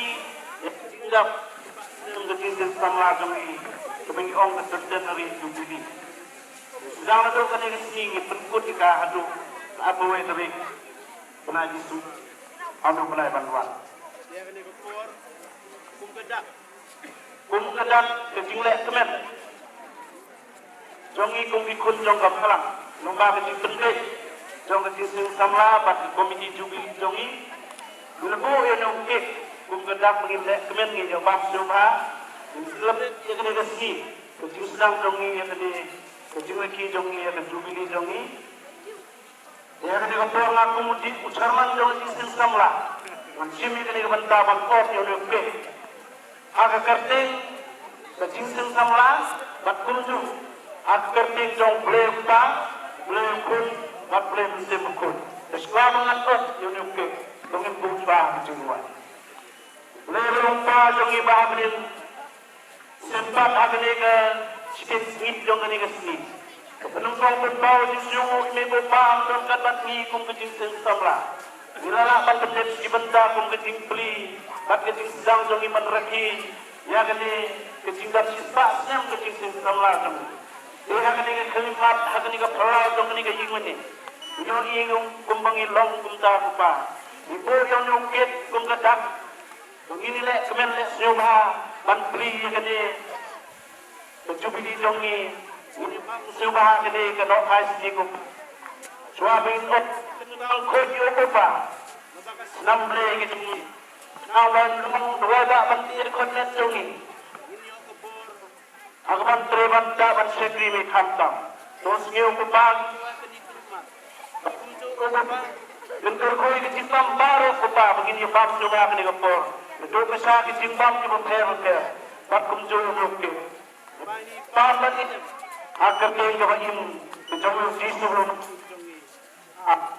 ïa ka jingdap, ïa ka jingsdang samla jong ngi, kaba ngi ong ka Centenary Jubilee. Sdang naduh kane ka sngi ngi pynkut ïa ka haduh ka arphew wei tarik bnai Jisu, haduh bnai ban wan. Kum ka dak ka jingleh kmen jong ngi kum ki khun jong ka balang, lyngba ka jingpynbeit jong ka jingseng samla bad ka komiti Jubilee jong ngi, ngi la buh ïa une u cake kum ka dak ba ngin leh kmen, ngin ïa bam sngewbha, ngin slem ïa kane ka sngi, ka jingsdang jong ngi ïa kane, ka jingrakhe jong ngi ïa ka Jubilee jong ngi. Ïa kane ka por nga kum u dei u chairman jong ka jingseng samla, ngan shim ïa kane ka bynta ban ot ïa une u cake ha ka kyrteng ka jingseng samla bad kumjuh ha ka kyrteng jong U Blei U Kpa, U Blei U Khun bad U Blei Mynsiem Bakhuid. Te shuwa ba ngan ot ïa une u cake, to ngin buh shuwa ha ka jingduwai. Blei U Kpa jong ngi ba ha bneng, sngewbha ha kane ka shiteng sngi jong kane ka sngi, kaba nyngkong ban paw jingsngewnguh ïa me ko Pa, ba don ryngkat bad ngi kum ka jingseng samla. Ngi la lah ban pyndep ki bynta kum ka jingplie bad ka jingsdang jong ngi ban rakhe ïa kane ka jingdap shispah snem ka jingseng samla jong ngi. Te ha kane ka khyllipmat, ha kane ka phyllaw jong kane ka ïing mane, ngi ïohi kumba ngi long kumta ko Pa. Ngi buh ïa une u cake kum ka dak ba ngin ïaleh kmen leh sngewbha ban plie ïa kane ka Jubilee jong ngi. Ngin ïa bam sngewbha kane ka Nohphai City ko Pa. Shuwa ba ngin ot, ngin ïa kynmaw ïa u ko Pa, snam Blei ka jong ngi. Khnang ban long duwai ba ban tied khot met jong ngi. Ha kaban trei ban da ban shakri me khamtam. To sngew ko Pa, ba kumjuh ko Pa, ngin kyrkhu ïa ka jingbam baroh ko Pa, ba ngin ïa bam sngewbha kane ka por. Naduh ka sha ki jingbam kiba pher bapher, bad kumjuh ïa u cake. Bam bad ïa ha ka kyrteng kaba im ka jong u Jisu. Amen.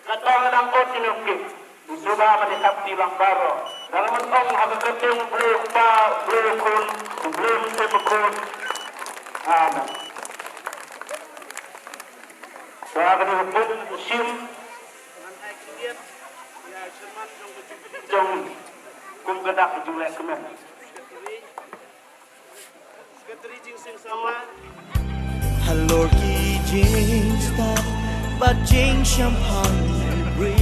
Katba nga dang ot ïa une u cake, ngi sngewbha ban ïa thap kti lang baroh. Ngan ong ha ka kyrteng U Blei U Kpa, U Blei U Khun, U Blei U Mynsiem Bakhuid. Amen. Sa kane ka pun shim jong kum ka dak ka jingleh kmen. Halor ki jingstad bad jingshemphang ri,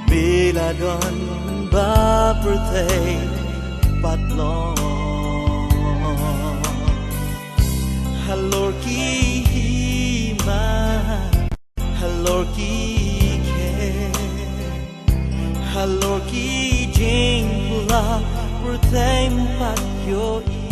me la don ba pyrthei pat long. Halor ki hima, halor ki khet, halor ki jingpula, pyrthei pat ïohi.